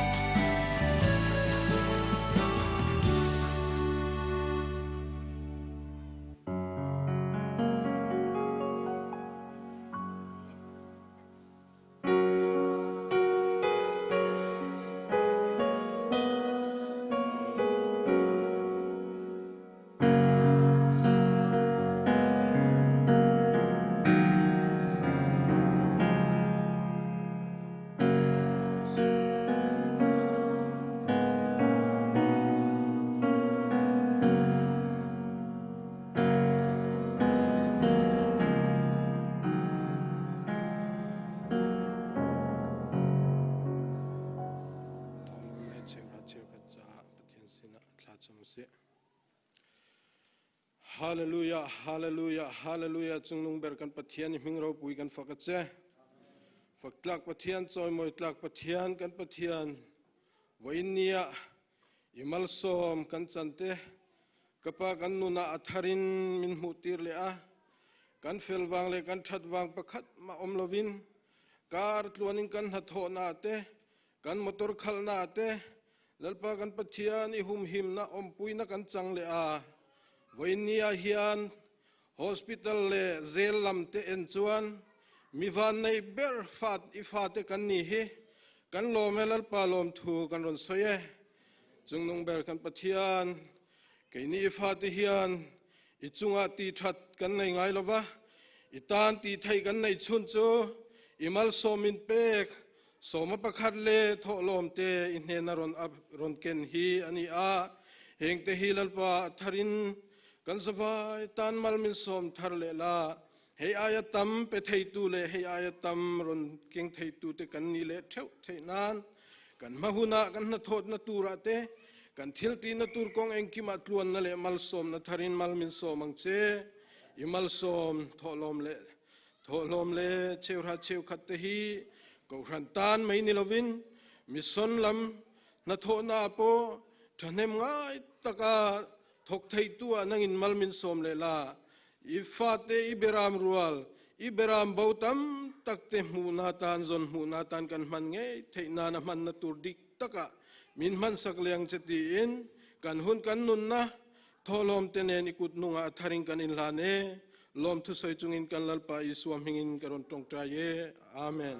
Hallelujah, hallelujah, hallelujah. Cungnung ber kan Pathian i hming ropui kan fak a che. Fak tlak Pathian, cawimawi tlak Pathian, kan Pathian. Voin ni ah i malsawm kan can te. Ka pa kan nun ah a thar in min hmuhtir le a. Kan fel vang le kan ṭhat vang pakhat ma um lovin kar tluan in kan hnathawhnak te kan motor khalhnak te Lalpa kan Pathian i humhimnak awmpuina kan cang le a voin ni ah hian hospital le zel lam te en chuan mi van nei ber fat i fate kan ni hi kan lawm e Lalpa lawm thu kan ron soi e chungnung ber kan Pathian keini i fate hian i chungah ti that kan nei ngai lova i tan ti thei kan nei chun chu i malsawm in pek Sawma pakhat le thawhlawm te i hnen a ron ron ken hi ani a heng te hi lalpa tharin kan zavai tan mal min sawm thar le la hei aia tam pe theitu le hei aia tam ron keng theitu te kan ni le theu thei nan kan mahuna kan hna thawt na tura te kan thil ti na tur kong engkima tluan na le malsawm na tharin mal min sawm ang che i malsawm thawhlawm le Thawhlawm le cheuhra cheukhat te hi kohhran tan mai ni lovin mission lam hnathawhnak pawh ṭhahnem ngai taka thawk theitu ah nangin mal min sawm le la. I fate i beram rual, I beram bo tam tak te hmu na tan zon hmu na tan kan hman ngei theih na na hman na tur dik taka min hman sak leng che ti in kan hun kan nun na tholom te nen ikut nunga tharing kan in hlan e lom thu soi chungin kan lalpa Isua hmingin ka ron tongtai e. Amen.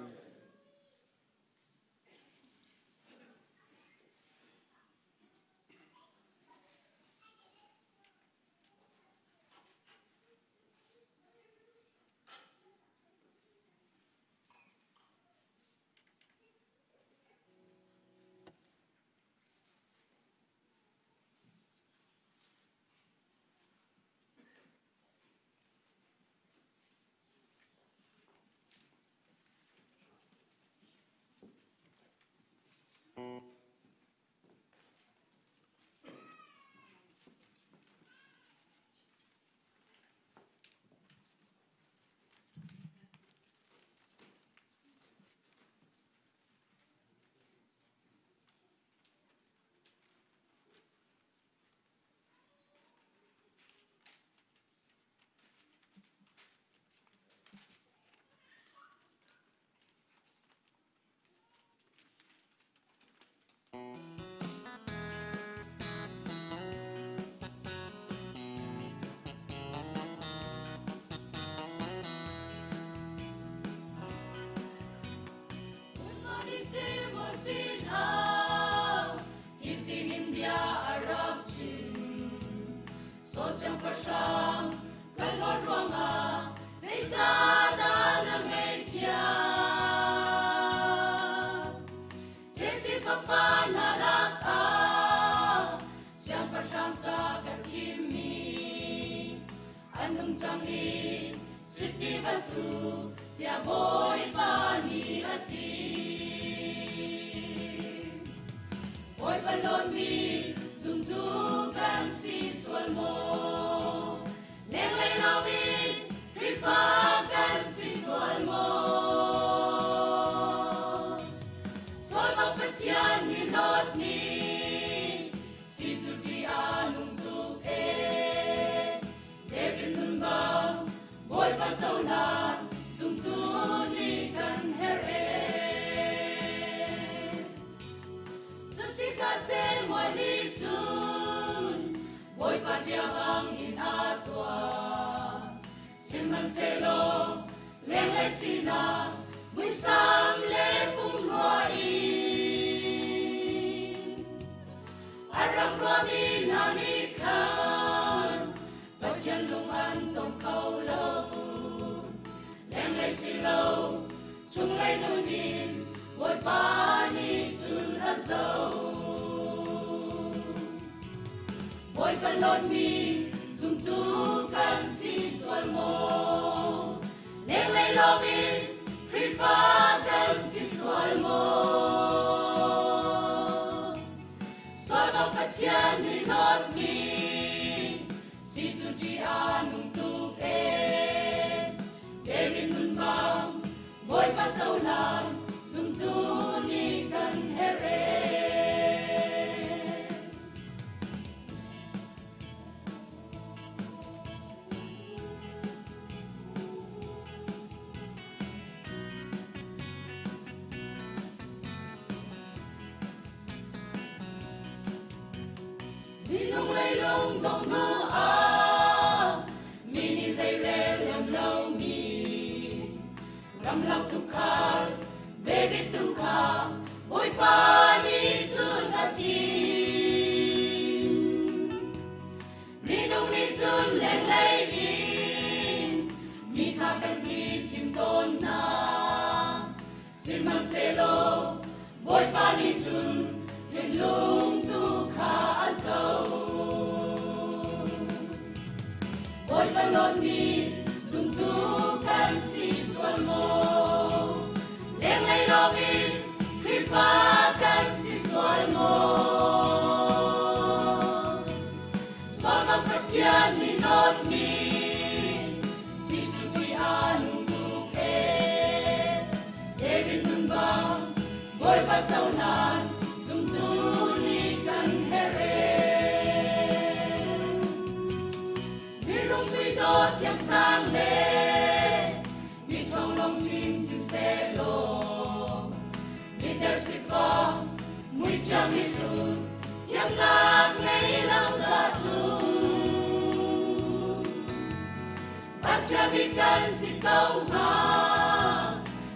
ko hnga?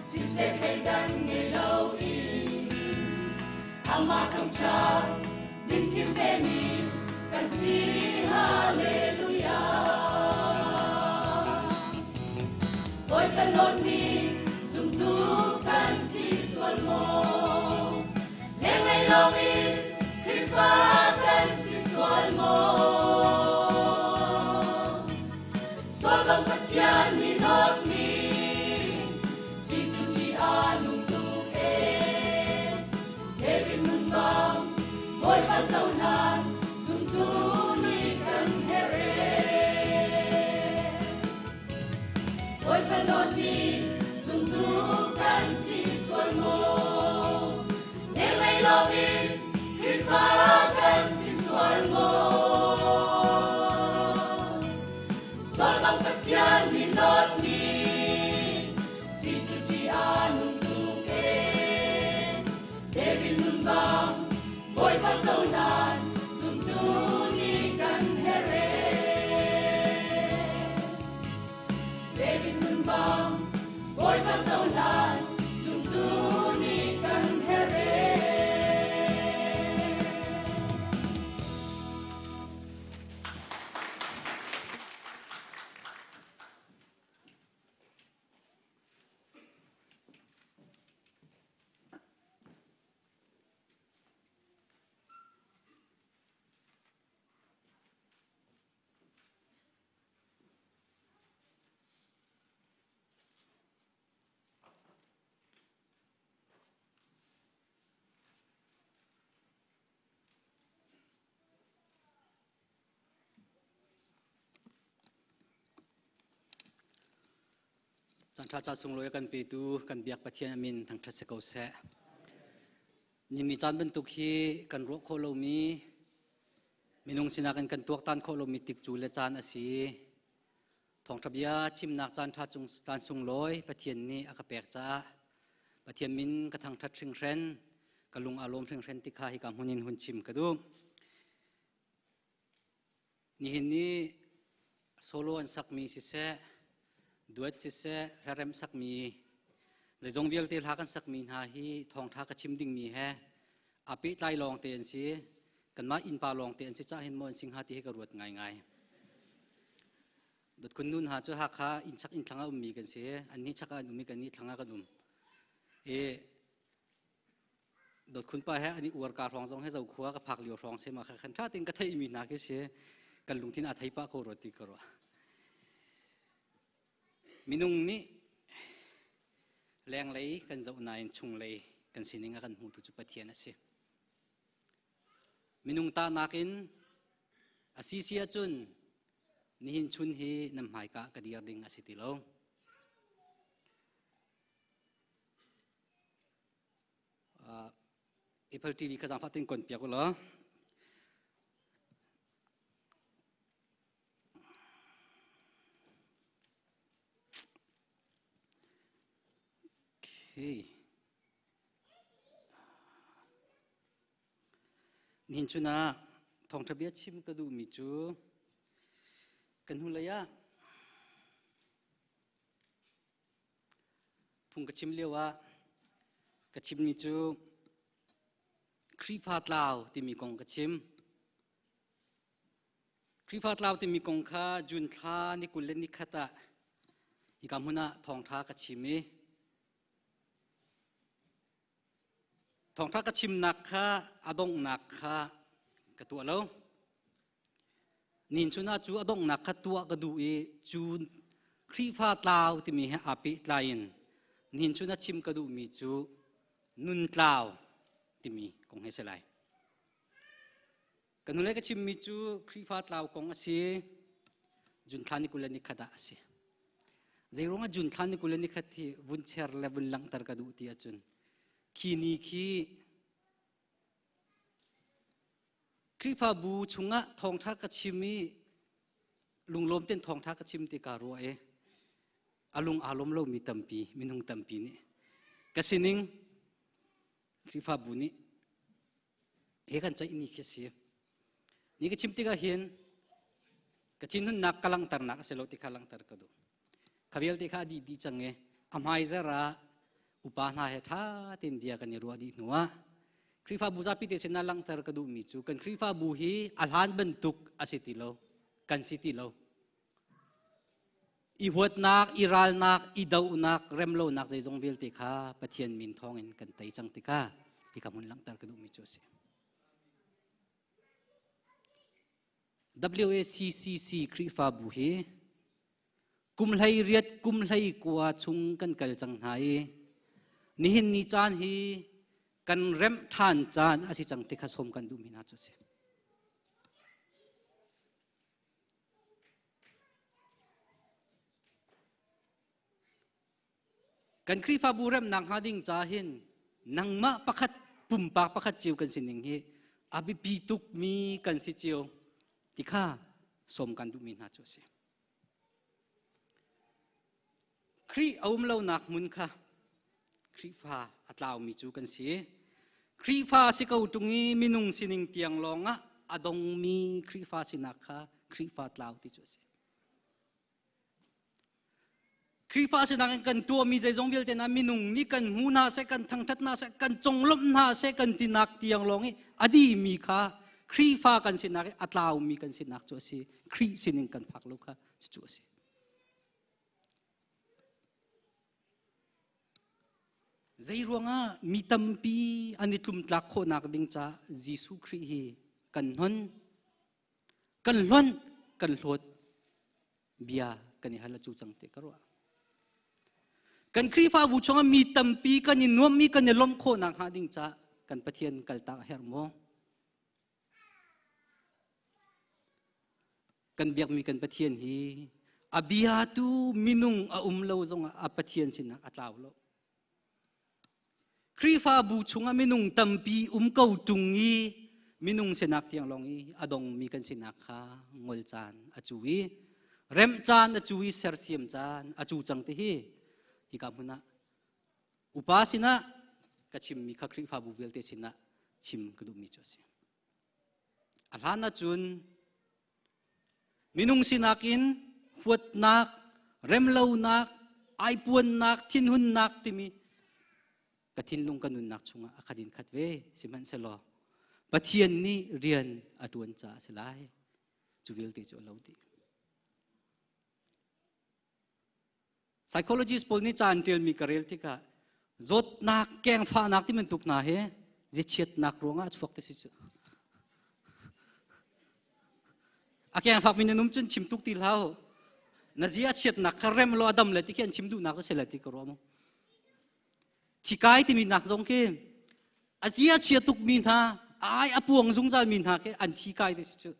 Siseh thleidan ngei loin amah thangṭhat ding thim vemi kan si. Hallelujah. Bawipa dawtmi zumtu kan si sual maw? Lenglei lawngin Khrihfa kan si sual maw? Sual bang Pathian nih dawtmi si cu ṭih a nung tuk ee. David nun bang Bawipa cohlan zumtu nih kan herh ee. Bawipa dawtmi zumtu kan si sual maw? Lenglei lawngin Khrihfa kan si sual maw? Sual bang Pathian nih dawtmi si cu ṭih a nung tuk ee. David nun bang Bawipa cohlan zumtu nih kan herh ee. David nun bang Bawipa cohlan zumtu nih kan herh ee. Caan ṭha ca sunglawi a kan petu kan biak Pathian a min thangṭhat si ko seh. Ni caan bantuk hi kan ruah khawh lomi minung sinak in kan tuaktan khawh lomi tikcu le caan a si. Thawngṭha bia chimnak caan ṭha cung caan sunglawi Pathian nih a ka pek caah Pathian min ka thangṭhat hringhren, ka lung aa lawm hringhren ti kha hika hmun in hun chim ka duh. Nihin ni solo an sakmi siseh, duet siseh, hlaremh sakmi zeizong vialte hla kan sakmi hna hi thawngṭha ka chim dingmi he aa pehtlai lawngte an si. Kanmah innpa lawngte an si cah hin maw an si hnga ti hi ka ruat ngaingai. Dotkhun nu hna cu Hakha innchak innthlang ah ummi kan si. Annih chak ah an um i kannih thlang ah kan um. I Dotkhun pa he an i uar ka hrawng zong he Zokhua ka phak lio hrawng si ma kha khan ṭha tein ka theihmi hna khi si. Kan lungthin aa thei pah ko rua ti ka ruah. Minung nih lenglei kan zoh nain chunglei kan sining a kan hmutu cu Pathian a si. Minung tahnak in a si si ahcun nihin chun hi nan hmaika ka dir ding a si ti lo. Apple TV kha zaangfah tein kon piak u law. Okay. Nihin chun ah thawngṭha bia chim ka duhmi cu kan hnulei ah phung ka chim lio ah ka chimmi cu Khrihfa tlau timi kong ka chim. Khrihfa tlau timi kong kha June thla ni 20 le ni khat ah hika hmun ah thawngṭha ka chim i Thawngṭha ka chimnak kha a donghnak kha ka tuah lo. Nin chun ah cu a donghnak kha tuah ka duh i cu Khrihfa tlau timi he aa pehtlai in nin chun ah chim ka duhmi cu nun tlau timi kong he si lai. Ka hnulei ka chimmi cu Khrihfa tlau kong a si. June thla ni 20 le ni khat ah a si. Zeiruang ah June thla ni 20 le ni khat hi vun cher le vun langhter ka duh ti ahcun khi ni khi Khrihfabu chungah thawngṭha ka chim i lunglawm ten thawngṭha ka chim ti kaa ruah i a lung aa lawm lomi tampi minung tampi nih ka sining Khrihfabu nih he kan ceih ni khi a si. Ni ka chim tikah hin ka thinhunnak ka langhternak a si lo ti kha langhter ka duh. Kha vialte kha a dih dih cang i a hmaizarh ah upa hna he ṭha tein bia kan i ruah dih hnuah Khrihfabu zapi te sinah langhter ka duhmi cu kan Khrihfabu hi a hlan bantuk a si ti lo, kan si ti lo. I huatnak, i ralnak, i dohnak, remlonak zeizong vialte kha Pathian min thawngin kan tei cang tikah hika hmun langhter ka duhmi cu a si. WACCC Khrihfabu hi kum hlei riat kum hlei kua chung kan kal cang hna i nihin ni caan hi kan remh ṭhan caan a si cang ti kha sawm kan duhmi hna cu a si. Kan Khrihfabu remnak hnga ding ca hin nangmah pakhat pumpak pakhat cio kan sining hi a biapi tukmi kan si cio ti kha sawm kan duhmi hna cu a si. Khrih a um lonak hmun kha Khrihfa a tlaumi cu kan si. Khrihfa si ko ṭung i minung sining tiang lawngah a dongmi Khrihfa sinak kha Khrihfa tlau ti cu a si. Khrihfa sinak in kan tuahmi zeizong vialte hna minung nih kan hmu hna seh, kan thangṭhat hna seh, kan conglawmh hna seh kan tinak tiang lawng i a dihmi kha Khrihfa kan sinak i a tlaumi kan sinak cu a si. Khrih sinin kan phak lo kha cucu a si. Zei ruangah mi tampi an i tlumtlak khawhnak ding caah Jesuh Khrih hi kan hnon, kan hlonh, kan hlawt bia kan i hal a cu cang te ka ruah. Kan Khrihfabu chungah mi tampi kan i nuammi kan i lawmh khawhnak hnga ding caah kan Pathian kaltak a herh maw? Kan biakmi kan Pathian hi a bia tu minung a um lo zongah a Pathian sinah a tlau lo. Khrihfabu chungah minung tampi um ko ṭung i minung sinak tiang lawng i a dongmi kan sinak kha ngol caan a cu i remh caan a cu i sersiam caan a cu cang ti hi hika hmun ah upa sinah ka chimmi kha Khrihfabu vialte sinah chim ka duhmi cu a si. A hlan ahcun Minung sinak in huatnak, remlonak, aipuannak, thinhunnak timi ka thinlung ka nunnak chungah a khat in khat ve sihmanhsehlaw Pathian nih rian a ṭuan caah a si lai. Cu vialte cu a lo dih. Psychologist pawl nih ca an ṭialmi ka rel tikah zawtnak, kengfahnak ti bantuk hna hi ziachiatnak ruangah a chuak ti si cu. A kengfakmi nan um cun chim tuk ti hlah Na zia chiatnak kha rem law a dam le ti khi an chim duhnak cu si le ti ka ruah mu. Thikai timi nak zong khi a zia chia tukmi hna, ai a puang zungzal mi hna khi an thi kai ti si cu.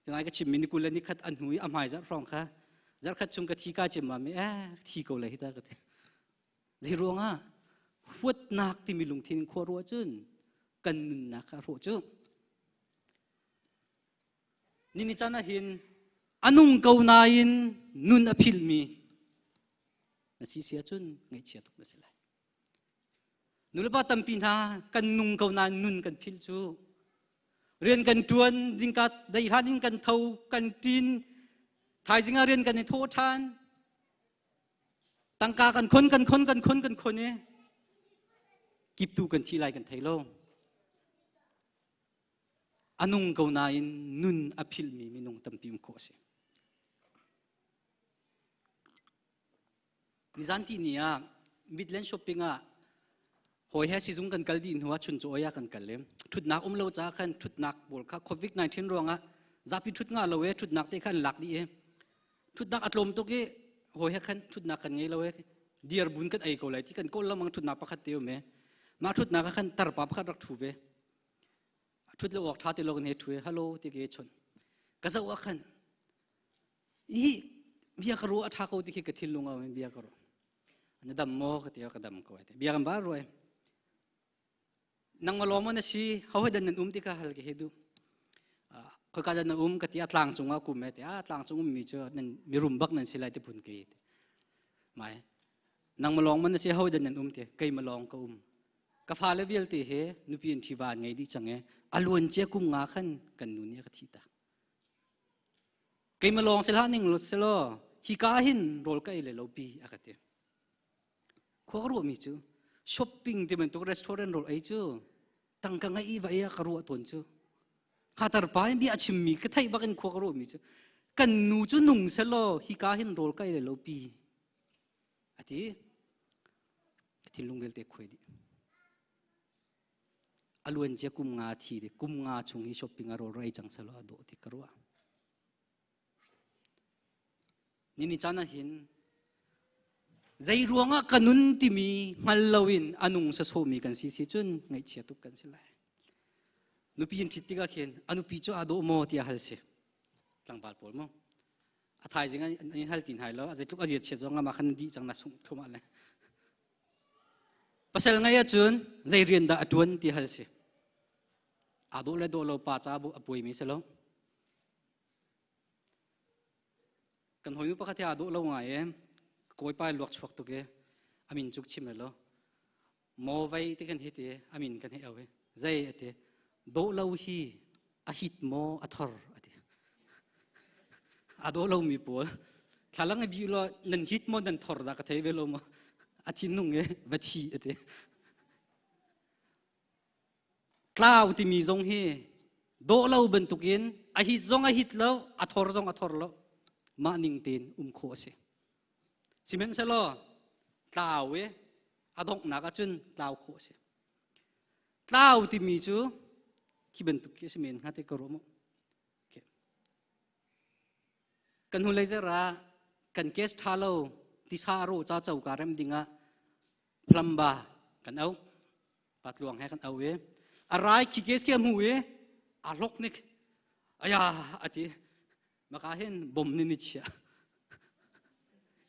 Ngai ka chimmi ni kul le ni khat an hnu i a hmai zarh hrawng kha zarh khat chung ka thi ka cim ma mi eh thi ko le hi ta ka ti. Zei ruangah huatnak timi lungthin khua ruah cun kan nunnak kha a hrawh cu. Ni ni caan ah hin anung ko nain nun a philmi na si sia cun ngaihchia tuk na si lai. Nulepa tampi hna kan nung ko nain nun kan philh cu rian kan ṭuan zingka dei hlan in kan tho kan ṭin thaizing ah rian kan i thawh ṭhan tangka kan khon kan khon kan khon kan khon i kiptu kan thi lai kan thei lo a nung ko nain nun a philhmi minung tampi um khawh a si Nizan ti ni ah Midland shopping ah hawi he sizung kan kal dih hnu ah chun cu oi ah kan kal i thutnak um lo ca khan thutnak pawl kha COVID-19 ruangah zapi thut nga lo e thutnak te khan lak dih i thutnak a tlawm tuk i hawi he khan thutnak kan ngei lo e dir bun kan ei ko lai ti kan kawl lamang thutnak pakhat te um e mah thutnak ah khan tarpa pakhat rak thu ve thut lo awk tha ti lo kan he thu hello ti ke chun ka zoh ah khan Hi bia ka ruah a ṭha ko ti khi ka thinlung a um bia ka ruah. Na dam maw ka ti ka dam ko ai ti. Bia kan ba ruai. Nang ma lawm na si ho he dan nan um ti ka hal ke he du. Khoi ka dan na um ka ti a tlang cung ah kum e ti a tlang cung um mi cu nan mirum bak nan si lai ti phun ke ti. Mai nang ma lawng man na si ho dan nan um ti kei ma lawng ka um. Ka fale vialte he nupi in ṭhiva an ngei dih cang e a luan cia kum nga khan kan nu nih a ka thi tak. Keimah lawng si hlah ning selaw Hika hin rawl ka ei le lo pi a ka ti. Khua ka ruahmi cu shopping ti bantuk restaurant rawl ei cu tangka ngeih i va ei ah ka ruah tawn cu. Khatar pa in bia a chimmi ka theih bak in khua ka ruahmi cu kan nu cu nung selaw hika hin rawl ka ei le lo pi a ti. Ka thinlung vialte khuai dih. A luan cia kum nga thi de kum nga chung hi shopping a rawl rai cang selaw a dawh ti ka ruah. Nini caan ah hin zei ruangah ka nun timi hngal loin a nung sasawmi kan si si cun ngaihchia tuk kan si lai. Nupi in ṭhit tikah khin a nupi cu aa dawh maw tiah hal si. Tlangval pawl maw? A thaizing an in hal ti hna lo, a zeitluk a zia chiat zong amah khan dih cang na sungh thlumah le. Pasal ngei ahcun zei rian dah a ṭuan ti hal si. Aa dawh le dawh lo pa ca a puaimi si lo. Kan hawinu pakhat hi aa dawh lo ngai e. Kawipa luak chuak tuk e. A min cu chim lo. Maw vei ti kan hi ti a min kan hei au i. Zei a ti. Dawh lo hi a hit maw a thor a ti. Aa dawh lomi pawl thlalang i bi law nan hit maw nan thor dah ka thei ve lo maw. A thinlung e va thi a ti. Tlau timi zong hi dawh lo bantukin a hit zong a hit lo, a thor zong a thor lo. Mah ning tein um khawh a si. Sihmanhsehlaw tlau i a donghnak ahcun tlau khawh a si. Tlau timi cu khi bantuk khi a si men hnga te ka ruah mu. Kan hnulei zer ah kan case ṭha lo tisa a rawh ca coka rem dingah plumber kan auh. Patluang he kan au i a rai khi kes khi a hmu i a hlok nik aya a ti maka hin bom ni ni chia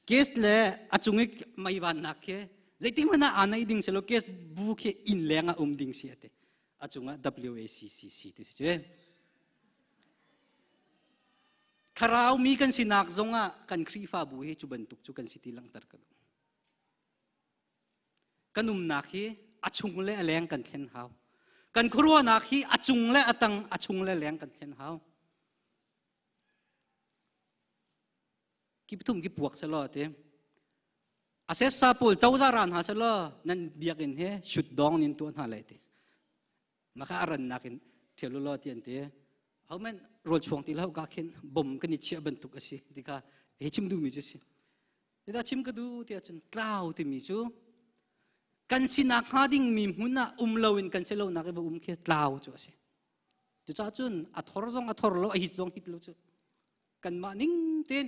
kes le a cung i meivan nak khi zeitin hmanh ah aa nei ding silo kes bu khi inn leng ah um ding si ati a cungah WACCC ti si cu thlarau mi kan sinak zongah kan Khrihfabu hi cu bantuk cu kan si ti langhter ka duh Kan umnak hi a chung le a leng kan thlen hau. Kan khuaruahnak hi a cung le a tang, a chung le leng kan thlen hau. Ki pathum ki puak selaw ti. A sessa pawl cozah ran hna selaw nan biakinn he shoot dong nin tuah hna lai ti. Maka a rannak in thial law ti an ti. Ho men rawl chuang ti lo ka khin bom kan i chiah bantuk a si ti kha he chim duhmi cu si. Dah chim ka duh tiah cun tlau timi cu kan sinak hnga dingmi hmun ah um loin kan si lonak i va um khi tlau cu a si. Cucaah cun a thor zong a thor lo, a hit zong hit lo cu kanmah ning tein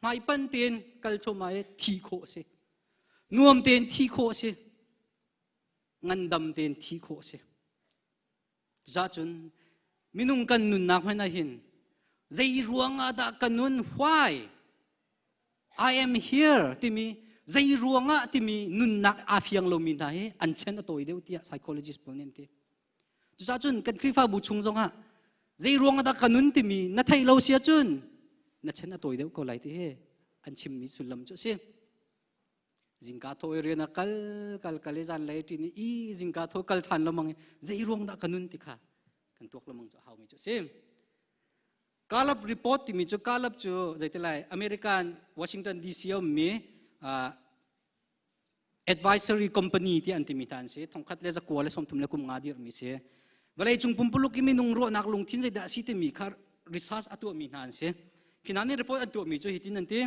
hmaipan tein kal thluahmah i thi khawh a si. Nuam tein thi khawh a si. Ngandam tein thi khawh a si. Cucaah cun minung kan nunnak hmanh ah hin zei ruangah dah ka nun why I am here timi zei ruangah timi nunnak aa fiang lomi hna hi an chen a tawi deuh tiah psychologist pawl nih an ti. Cucaah cun kan Khrihfabu chung zongah zei ruangah dah ka nun timi na theih lo si ahcun na chen a tawi deuh ko lai ti hi an chimmi sullam cu a si. Zingka tho i rian a kal kal kal i zan lei ṭin i zingka tho kal ṭhan lengmang i zei ruang dah ka nun ti kha kan tuak lengmang cu a haumi cu a si. Gallup report timi cu Gallup cu zeitilai American Washington DC a ummi advisory company ti an timi hna an si. Thongkhat le zakua le sawmthum le kum nga dirmi si. Vawleicung pumpuluk i minung ruahnak lungthin zeidah a si timi kha research a tuahmi hna an si. Khi hna nih report an tuahmi cu hitin an ti.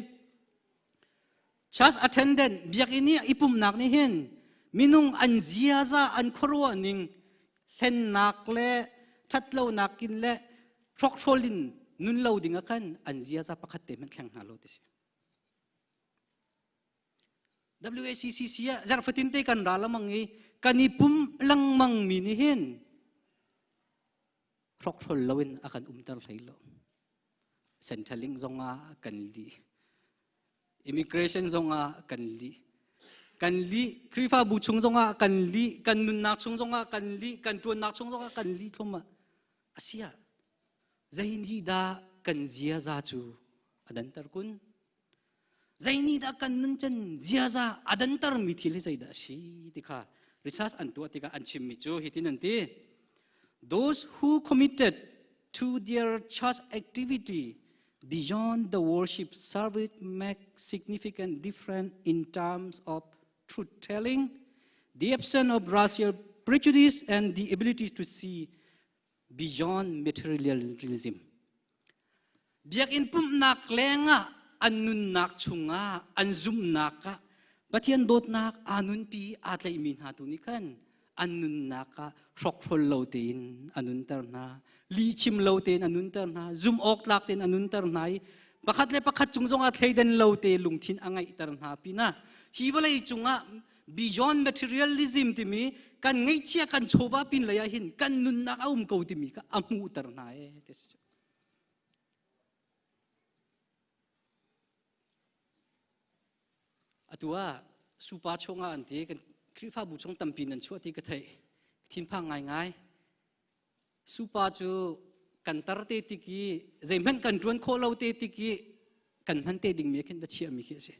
Church attendant biakinn i i pumhnak nih hin minung an ziaza an khuaruah ning hlennak le ṭhatlonak in le hrokhrawl in nun lo ding ah khan an ziaza pakhat te hmanh thleng hna lo ti si. WACCC ah zarhfatin te kan ra lamang i kan i pum lengmang mi nih hin hrokhrawl loin a kan umter hlei lo. Centralink zongah kan lih. Immigration zongah kan lih. Kan lih, Khrihfabu chung zongah kan lih, kan nunnak chung zongah kan lih, kan ṭuannak chung zongah kan lih thluahmah. Asia, zei nih dah kan ziaza cu a danter kun? Zei nih dah kan nun can ziaza a dantermi thil hi zeidah a si ti kha research an tuah tikah an chimmi cu hitin an ti. Those who committed to their church activity. Beyond the worship service make significant difference in terms of truth telling, the absence of racial prejudice, and the ability to see beyond materialism. Biakinn pumhnak lengah an nunnak chungah an zumhnak ah Pathian dawtnak aa nunpi aa tlaihmi hna tu nih khan an nunnak ah hrokhrol lo tein a nunter hna lihchim lo tein a nunter hna zum awk tlak tein a nunter hna i pakhat le pakhat cung zongah thleiden lo te lungthin a ngeihter hna pinah hi vawlei cungah beyond materialism timi kan ngeihchia kan chawva pin lei ah hin kan nunnak a um ko timi kha a hmuhter hna e ti si Atu ah supa chungah an ti kan Khrihfabu chung tampi nan chuah ti ka theih. Thinphang ngaingai. Supa cu kan tar te tik i zeihmanh kan ṭuan khawh lo te tik i kan hman te dingmi khin va chiahmi khi a si.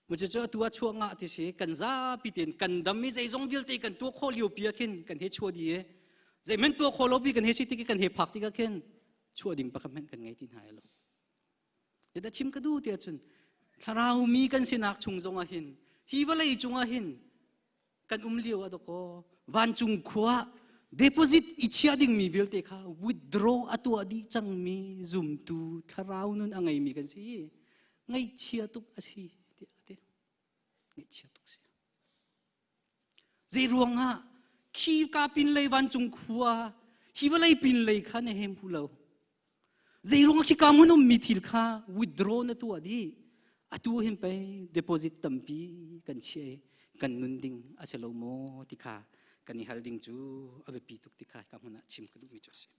Mu cu atu ah chuah ngah ti si kan zapi tein kan dam i zeizong vialte kan tuah khawh lio pi ah khin kan he chuah dih i zeihmanh tuah khawh lo pi kan he si tik i kan he phak tik ah khin chuah ding pakhat hmanh kan ngei ti hna lo. Zeidah chim ka duh ti ahcun thlarau mi kan sinak chung zongah hin hi vawlei cungah hin kan um lio ah dawkaw vancung khua deposit i chiah dingmi vialte kha withdraw a tuah dih cangmi zumtu thlarau nun a ngeimi kan si ngaihchia tuk a si tiah ka ti ngaihchia tuk si zei ruangah khi ka pin lei vancung khua hi vawlei pin lei kha na hem hu lo Zei ruang khi ka hmun ummi thil kha withdraw na tuah dih. Atu hin pei deposit tampi kan chiah i kan nun ding a si lo maw ti kha kan i hal ding cu a biapi tuk ti kha ka hmun ah chim ka duhmi cu a si.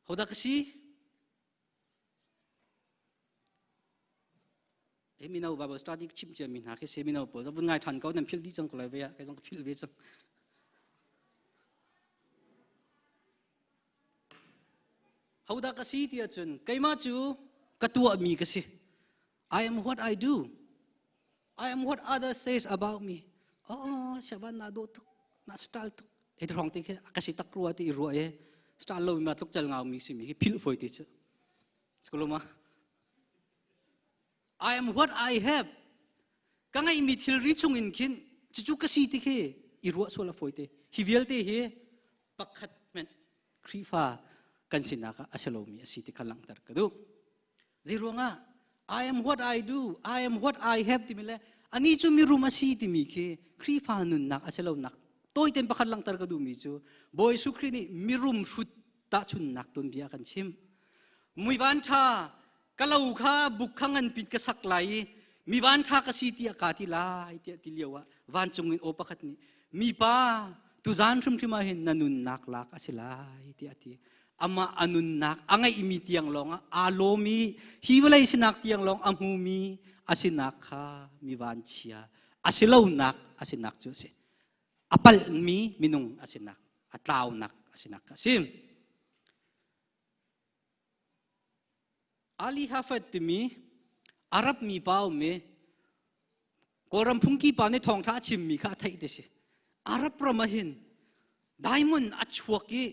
Hodah ka si? Hi mino Bible study chim cia mi hna khi si mino pawl vun ngai than ko nan phil dih cang ko lai ve ah kai zong ka phil ve cang. Hodah ka si ti ahcun keimah cu ka tuahmi ka si. I am what I do. I am what others says about me. Oh, siaban na do tuk, na style tuk. E thong ti khi ka si tak rua ti rua e. Style lo mi ma tluk chal ngau mi si mi khi phil foi ti chu. Skoloma. I am what I have. Ka ngeihmi thilri chung in khin cucu ka si ti khi i ruah sual a fawi te. Hi vialte hi pakhat hmanh Khrihfa kan sinak ah a si lomi a si ti kha langhter ka duh. Zei ruangah I am what I do, I am what I have timi le ani cu mirum a si timi khi Khrihfa nunnak a si lonak tawiten pakhat langhter ka duhmi cu Bawi Jesuh Khrih nih mirum hrut tahchunnak tuanbia kan chim. Muivan ṭha ka lo kha buk kha nganpit ka sak lai i mi van ṭha ka si tiah kaa ti lai tiah ti lio ah vancung in aw pakhat nih mipa tuzan hrimhrim ah hin na nunnak lak a si lai tiah a ti amah a nunnak a ngeihmi tiang lawng ah aa lawm i hi vawlei sinak tiang lawng a hmumi a sinak kha mi vanchia a si lonak a sinak cu a si a palhmi minung a sinak a tlaunak a sinak kha a si Ali Hafed timi Arab mi pa um i Kawlram phungki pa nih thawngtha a chimmi kha a theih ti si. Arab ram ah hin diamond a chuak i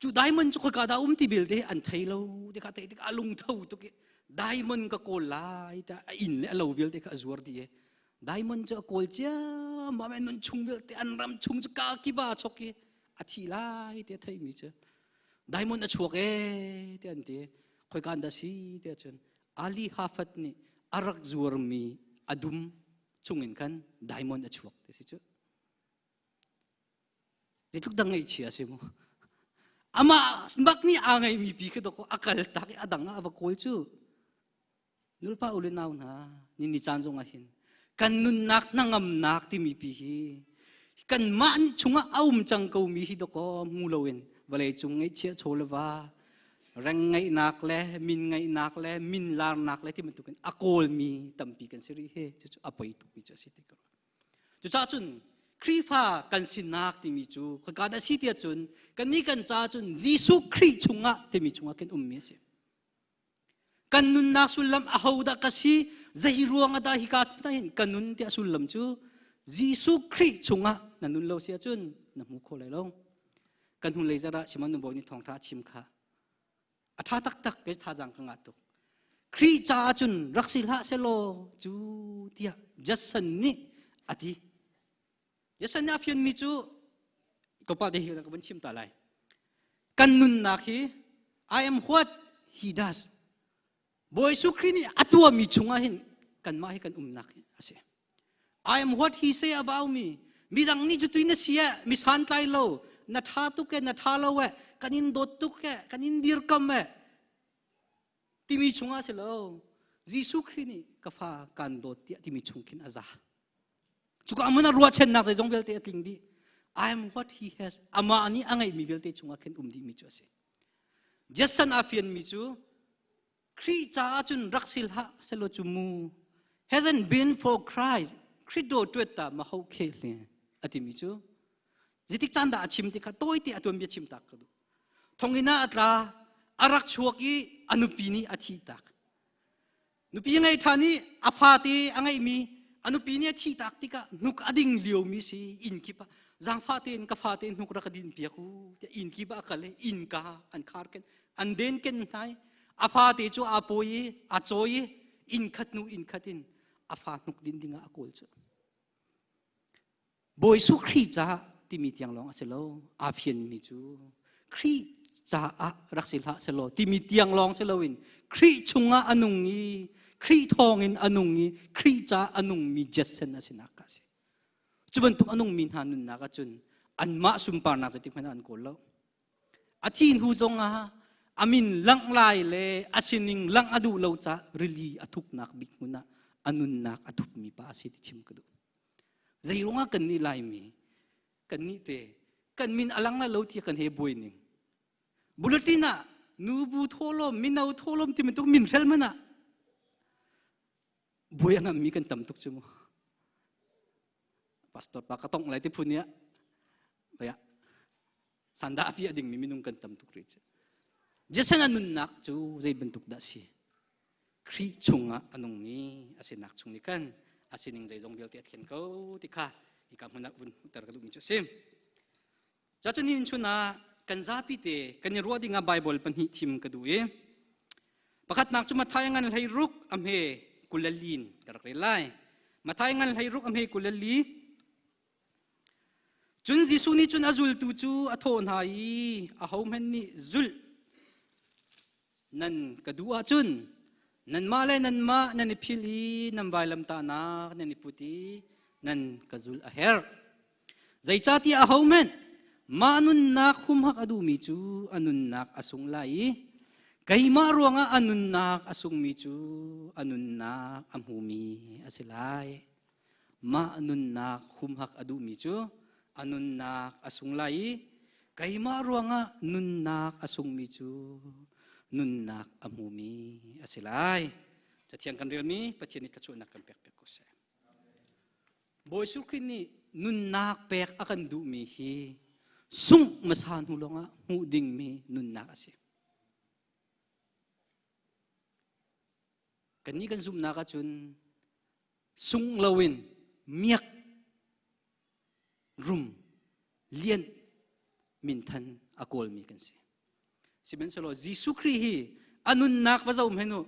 cu diamond cu khoika dah um ti belte an thei lo ti kha theih tikah a lungtho tuk i diamond ka kawl lai ta a inn le a lo vialte kha a zuar dih i diamond cu a kawl ciammam i nun chung vialte an ram chung cu ka kiba a chok i a thi lai ti a theihmi cu diamond a chuak ee ti an ti khoika an dah si ti ahcun Ali Hafat nih a rak zuarmi a dum chungin khan diamond a chuak ti si cu zeitluk dang ngaihchia si mu amah bak nih aa ngeihmi pi khi dawk a kal tak i a dang ah a va kawl cu Nulpa u le nau hna, ni ni caan zong ah hin kan nunnak hnangamnak timi pi hi kanmah chungah a um cang ko mi hi dawkaw hmu loin vawlei cung ngeihchiah chaw le va reng ngeihnak le min ngeihnak le min larnak le ti bantukin a kawlmi tampi kan si rih hi cucu a poi tukmi cu a si ti ka ruah. Cucaah cun Khrihfa kan sinak timi cu khoika dah si tiah cun kannih kan caah cun Jesuh Khrih chungah timi chungah kan ummi a si. Kan nunnak sullam ahodah ka si, zei ruang ah dah hika hin ka nun tiah sullam cu Jesuh Khrih chungah na nun lo si ahcun na hmu kho lai lo. Kan hun lei zara Simon nu bawi nih thawngtha a chim kha. A tha taktak ke thazang ka ngah tuk. Khrih caah cun rak si hlah selaw cu tiah Jason nih a ti. Jason nih a fianmi cu ka pa te hi ka vun chim ta lai. Kan nunnak hi I am what he does. Bawi Jesuh Khrih nih a tuahmi chungah hin kanmah hi kan umnak hi a si. I am what he say about me. Midang nih cu tui na si eh, mi santlai lo, na tha tuk eh, na tha lo eh, kan in dawt tuk eh, kan in dirkam eh, timi chungah si lo. Jesuh Khrih nih ka fa kan dawt tiah timi chung khin a za. Cuka hmun ah ruahchannak zeizong vialte a tling dih. I am what he has. Amah nih a ngeihmi vialte chungah khin um dihmi cu a si. Jason a fianmi cu Khrih caah cun rak sil hlah selaw cu mu hasn't been for Christ Khrih do tuet ta ma ho khe hle a timi cu zitik caan dah a chim ti kha tawite a tuanbia chim tak ka duh thonginn ah a tla a rak chuak i a nupi nih a thih tak Nupi ngei ṭhan i a fate a ngeihmi a nupi nih a thihtak tikah hnuk a ding liomi si inn kip ah zaangfah tein ka fate hnuk rak ka din piak u tiah inn kip ah a kal i innka an khar ken an den ken hna i a fate cu aa pawi i a cawi i inn khat hnu inn khat in a fa hnuk din dingah a kawl cu. Bawi Jesuh Khrih caah timi tiang lawng a si lo. Aa fianmi cu Khrih caah rak si hlah selaw timi tiang lawng si loin Khrih chungah a nung i Khrih thawngin a nung i Khrih caah a nungmi Jetsen a sinak kha a si. Cu bantuk a nungmi hna nunnak ahcun anmah sunparnak zeitik hmanh ah an kawl lo. A thi hnu zongah a min langh lai le a sining langh a duh lo caah rili a thuknak bik hmun ah a nunnak a thupmi pa a si ti chim ka duh. Zeiruangah kan nih Laimi kan nih te kan min a lang lai lo ti kan he buai ning. Bulletin ah nubu tholom mino tholom ti bantuk min hrel man ah buai a ngammi kan tam tuk cu mu. Pastor pa ka tongh lai ti phun nih ah sanda a piah dingmi minung kan tam tuk rih cu. Jason a nunnak cu zei bantuk dah si? Khrih chungah a nungmi a sinak chung nih khan a sining zeizong vialte a thlen ko ti kha hika hmun ah vun hmuhter ka duhmi cu a si. Cacun nihin chun ah kan zapi te kan i ruah dingah Baibal pahnih thim ka duh i pakhatnak cu Matthai ngan hlei ruk a hme kulalin ka rak rel lai. Matthai ngan hlei ruk a hme kulali Cun Jesuh nih cun a zultu cu a thawh hna i ahohmanh nih zulh nan ka duh ahcun nanmah le nanmah nan i philh i nan vailamtahnak nan i put i nan ka zulh a herh. Zeicahtiah ahohmanh mah nunnak humhak a duhmi cu a nunnak a sung lai i keimah ruangah a nunnak a sungmi cu a nunnak a hmumi a si lai. Mah nunnak humhak a duhmi cu a nunnak a sung lai i keimah ruangah nunnak a sungmi cu nunnak a hmumi a si lai. Cathiang kan relmi Pathian nih thluachuahnak kan pek piak ko seh. Bawi Jesuh Khrih nih nunnak pek a kan duhmi hi sungh hmasa hnu lawngah hmuh dingmi nunnak a si. Kannih kan zumhnak ahcun sung loin miak rum lian minthan a kawlmi kan si. Sihmanhsehlaw Jesuh Khrih hi a nunnak va zoh hmanh u.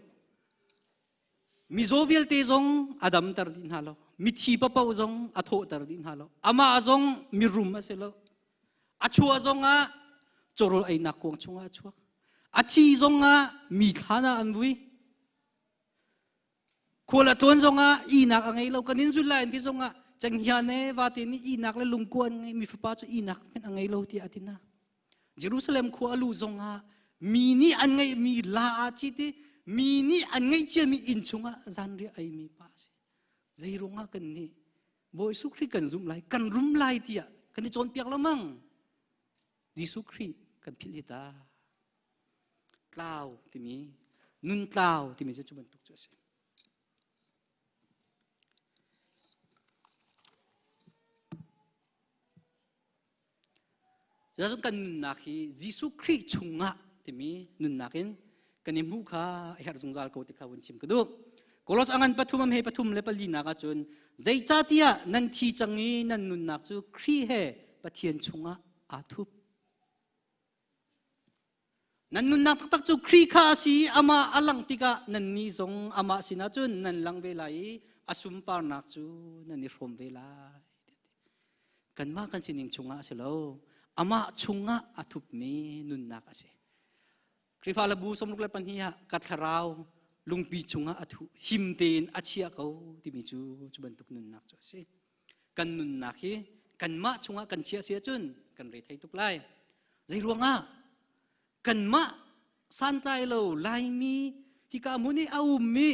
Mizaw vialte zong a damter dih hna lo. Mithi papoh zong a thawhter dih hna lo. Amah zong mirum a si lo. A chuah zongah cawrawl einak kuang chungah a chuak. A thi zongah mi thlan ah an vui. Khual a tlawn zongah ihnak a ngei lo. Kan in zul lai an ti zongah cenghngia ne vate nih ihnak le lungkua an ngei mi fapa cu ihnak hmanh a ngei lo tiah a ti hna. Jerusalem khua a luh zongah mi nih an ngeihmi la aa cit i mi nih an ngeih ciami inn chungah zanriah eimi pa a si. Zeiruangah kan nih Bawi Jesuh Khrih kan zumh lai, kan rum lai tiah kan i cawnpiak lengmang. Jesuh Khrih kan philh hi ta. Tlau timi nun tlau timi cu cu bantuk cu a si. Cucaah kan nunnak hi Jesuh Khrih chungah timi nunnak in kan i hmuh kha a herh zungzal ko ti kha vun chim ka duh. Kolos angan pathum am he pathum le pali nak ahcun zeicahtiah nan thi cang i nan nunnak cu Khrih he Pathian chungah aa thup. Nan nunnak taktak cu Khrih kha a si i amah a langh tikah nannih zong amah sinah cun nan lang ve lai i a sunparnak cu nan i hrawm ve lai. Kanmah kan sining chungah a si lo, amah chungah a thupmi nunnak a si. Khrihfa le bu 62 ah ka thlarau lungpi chungah a thu him tein a chiah ko timi cu cu bantuk nunnak cu a si. Kan nunnak hi kanmah chungah kan chiah si ahcun kan re thei tuk lai. Zei ruangah kanmah santlai lo Laimi hika hmun i a ummi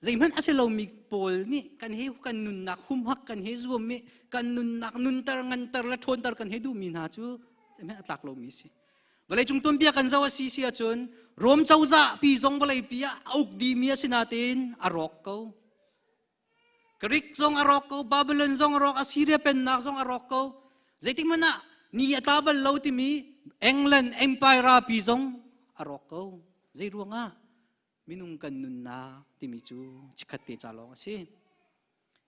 zeihmanh a si lomi pawl nih kan he kan nunnak humhak kan he zuam i kan nunnak nunter nganter le ṭhawnter kan he duhmi hna cu zeihmanh a tlak lomi a si. Vawleicung tuanbia kan zoh a si si ahcun Rom cozah pi zong vawleipi ah a uk dihmi a si natein a rawk ko. Greek zong a rawk ko, Babylon zong a rawk, Assyria pennak zong a rawk ko. Zeitik hmanh ah ni a tla bal lo timi England Empire pi zong a rawk ko. Zei ruangah minung kan nunnak timi cu chikkhat te ca lawng a si.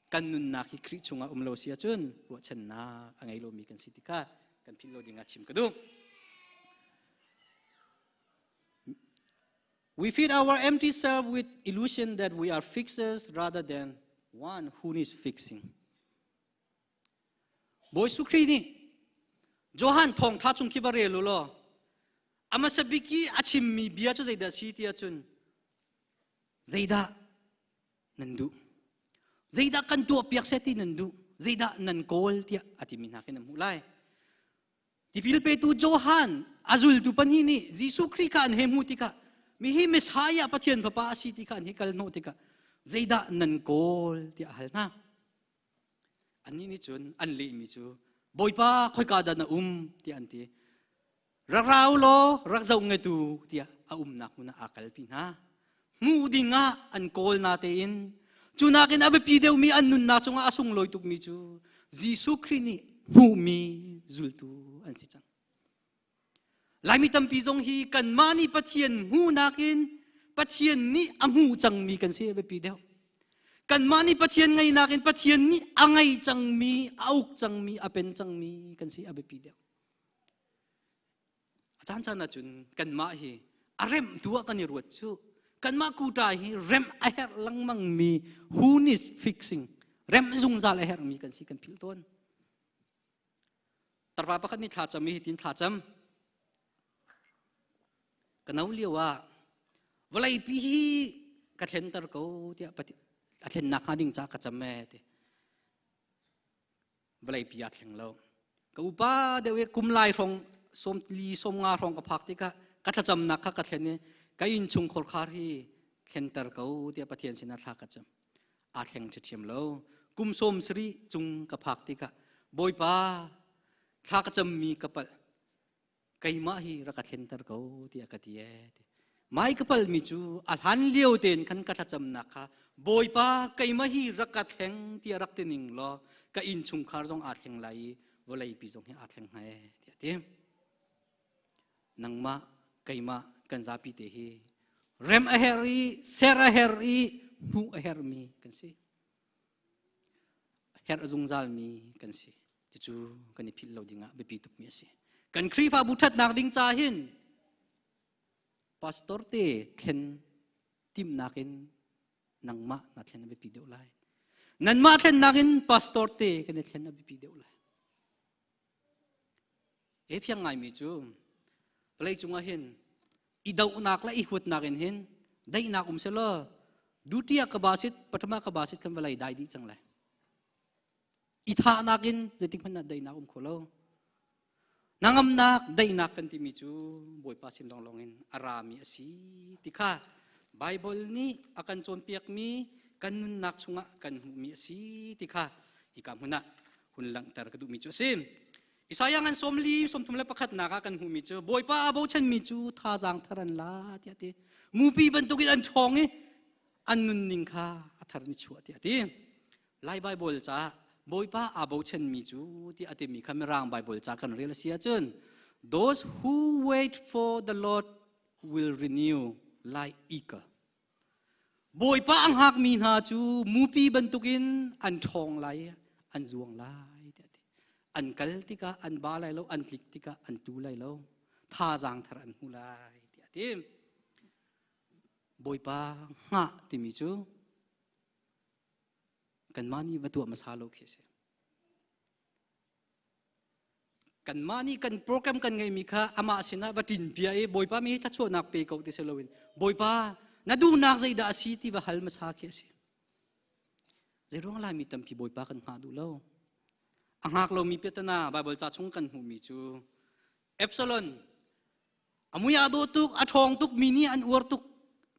Kan nunnak hi Khrih chungah um lo si ahcun ruahchannak a ngei lomi kan si tikah kan philh lo dingah chim ka duh. We feed our empty self with illusion that we are fixers rather than one who needs fixing. Bawi Sukri nih Johan thawngtha chung khi va rel u law a hmasa bik i a chimmi bia cu zeidah si ti ahcun zeidah nan duh zeidah kan tuah piak seh ti nan duh zeidah nan kawl tiah a timi hna khi nan hmuh lai Tipil petu Johan a zultu pahnih nih Jesuh Khrih kha an hei hmuh tikah mihi Messiah Pathian Fapa a si ti kha an hei kal hnawh tikah zeidah nan kawl tiah a hal hna. Annih nih cun an lehmi cu Bawipa khoika dah na um tiah an ti. Rak ra u law rak zoh ngetu tiah a umnak hmun ah aa kalpi hna. Hmuh dingah an kawl na tein cu nakin a biapi deuhmi an nunnak cungah a sunglawi tukmi cu Jesuh Khrih nih hmuhmi zultu an si cang. Laimi tampi zong hi kanmah nih Pathian hmuhnak in Pathian nih a hmuh cangmi kan si a biapi deuh. Kanmah nih Pathian ngeinak in Pathian nih a ngei cangmi, a uk cangmi, a pen cangmi kan si a biapi deuh. A caan caan ahcun kanmah hi a remhtu ah kan i ruat cu kanmah kuta hi remh a herh lengmangmi who needs fixing remh zungzal a herhmi kan si kan philh tawn. Tarpa pakhat nih thla cam i hitin thla cam. Ka no lio ah vawleipi hi ka thlenter ko tiah a thlennak hnga ding ca ka cam ee ti. Vawleipi aa thleng lo. Ka upa deuh i kum lai hrawng sawm li sawm nga hrawng ka phak tikah ka thlacamnak kha ka thlen i ka innchung khorkhar hi thlenter ko tiah Pathian sinah thla ka cam. Aa thleng ṭhiam lo. Kum sawm sarih cung ka phak tikah Bawipa thla ka cammi ka palh keimah hi rak ka thlenter ko tiah ka ti ee. Mai ka palmi cu a hlan lio tein khan ka thlacamnak kha Bawipa keimah hi rak ka thleng tiah rak ti ning law ka innchungkhar zong aa thleng lai i vawleipi zong hi aa thleng hnga ee tiah a ti. Nangmah keimah kan zapi te hi rem a herh i ser a herh i hmuh a herhmi kan si. Herh zungzalmi kan si. Cucu kan i philh lo dingah biapi tukmi a si. Kan Khrihfabu ṭhatnak ding ca hin pastor te thlen timhnak in nangmah na thlen a biapi deuh lai. Nanmah thlennak in pastor te kan i thlen a biapi deuh lai. E fiang ngaimi cu vawlei cungah hin i dohnak le i huatnak in hin daihnak um selaw duty ah ka basit pathama ka basit kan vawlei dai dih cang lai. I thahnak in zeitik hmanh ah daihnak um kho lo. Hnangamnak daihnak kan timi cu Bawipa sin lawnglawng in a rami a si ti kha Baibal nih a kan cawnpiakmi kan nunnak chungah kan hmuhmi a si ti kha hika hmun ah hun langhter ka duhmi cu a si. Isaiah ngan sawmli sawmthum le pakhatnak ah kan hmuhmi cu Bawipa a bochanmi cu thazaang thar an la tiah a ti. Mupi bantukin an ṭhawng i an nunning kha a thar in chuah tiah a ti. Lai Baibal ca Bawipa aa bochanmi cu ti a timi kha Mirang Baibal ca kan rel a si ahcun those who wait for the Lord will renew like eagle. Bawipa a hngakmi hna cu mupi bantukin an ṭhawng lai an zuang lai tiah a ti. An kal tikah an ba lai lo, an tlik tikah an tu lai lo. Thazaang thar an hmu lai tiah a ti. Bawipa hngah timi cu kanmah nih va tuah hmasa lo khi a si. Kanmah nih kan program kan ngeihmi kha amah sinah va ṭin pia i Bawipa mi hi thluachuahnak pe ko ti si loin Bawipa na duhnak zeidah a si ti va hal hmasa khi a si. Zeiruang Laimi tampi Bawipa kan hngah duh lo. A hngak lomi piatana Baibal ca chung kan hmuhmi cu Absalom a mui aa dawh tuk, a ṭhawng tuk, mi nih an uar tuk,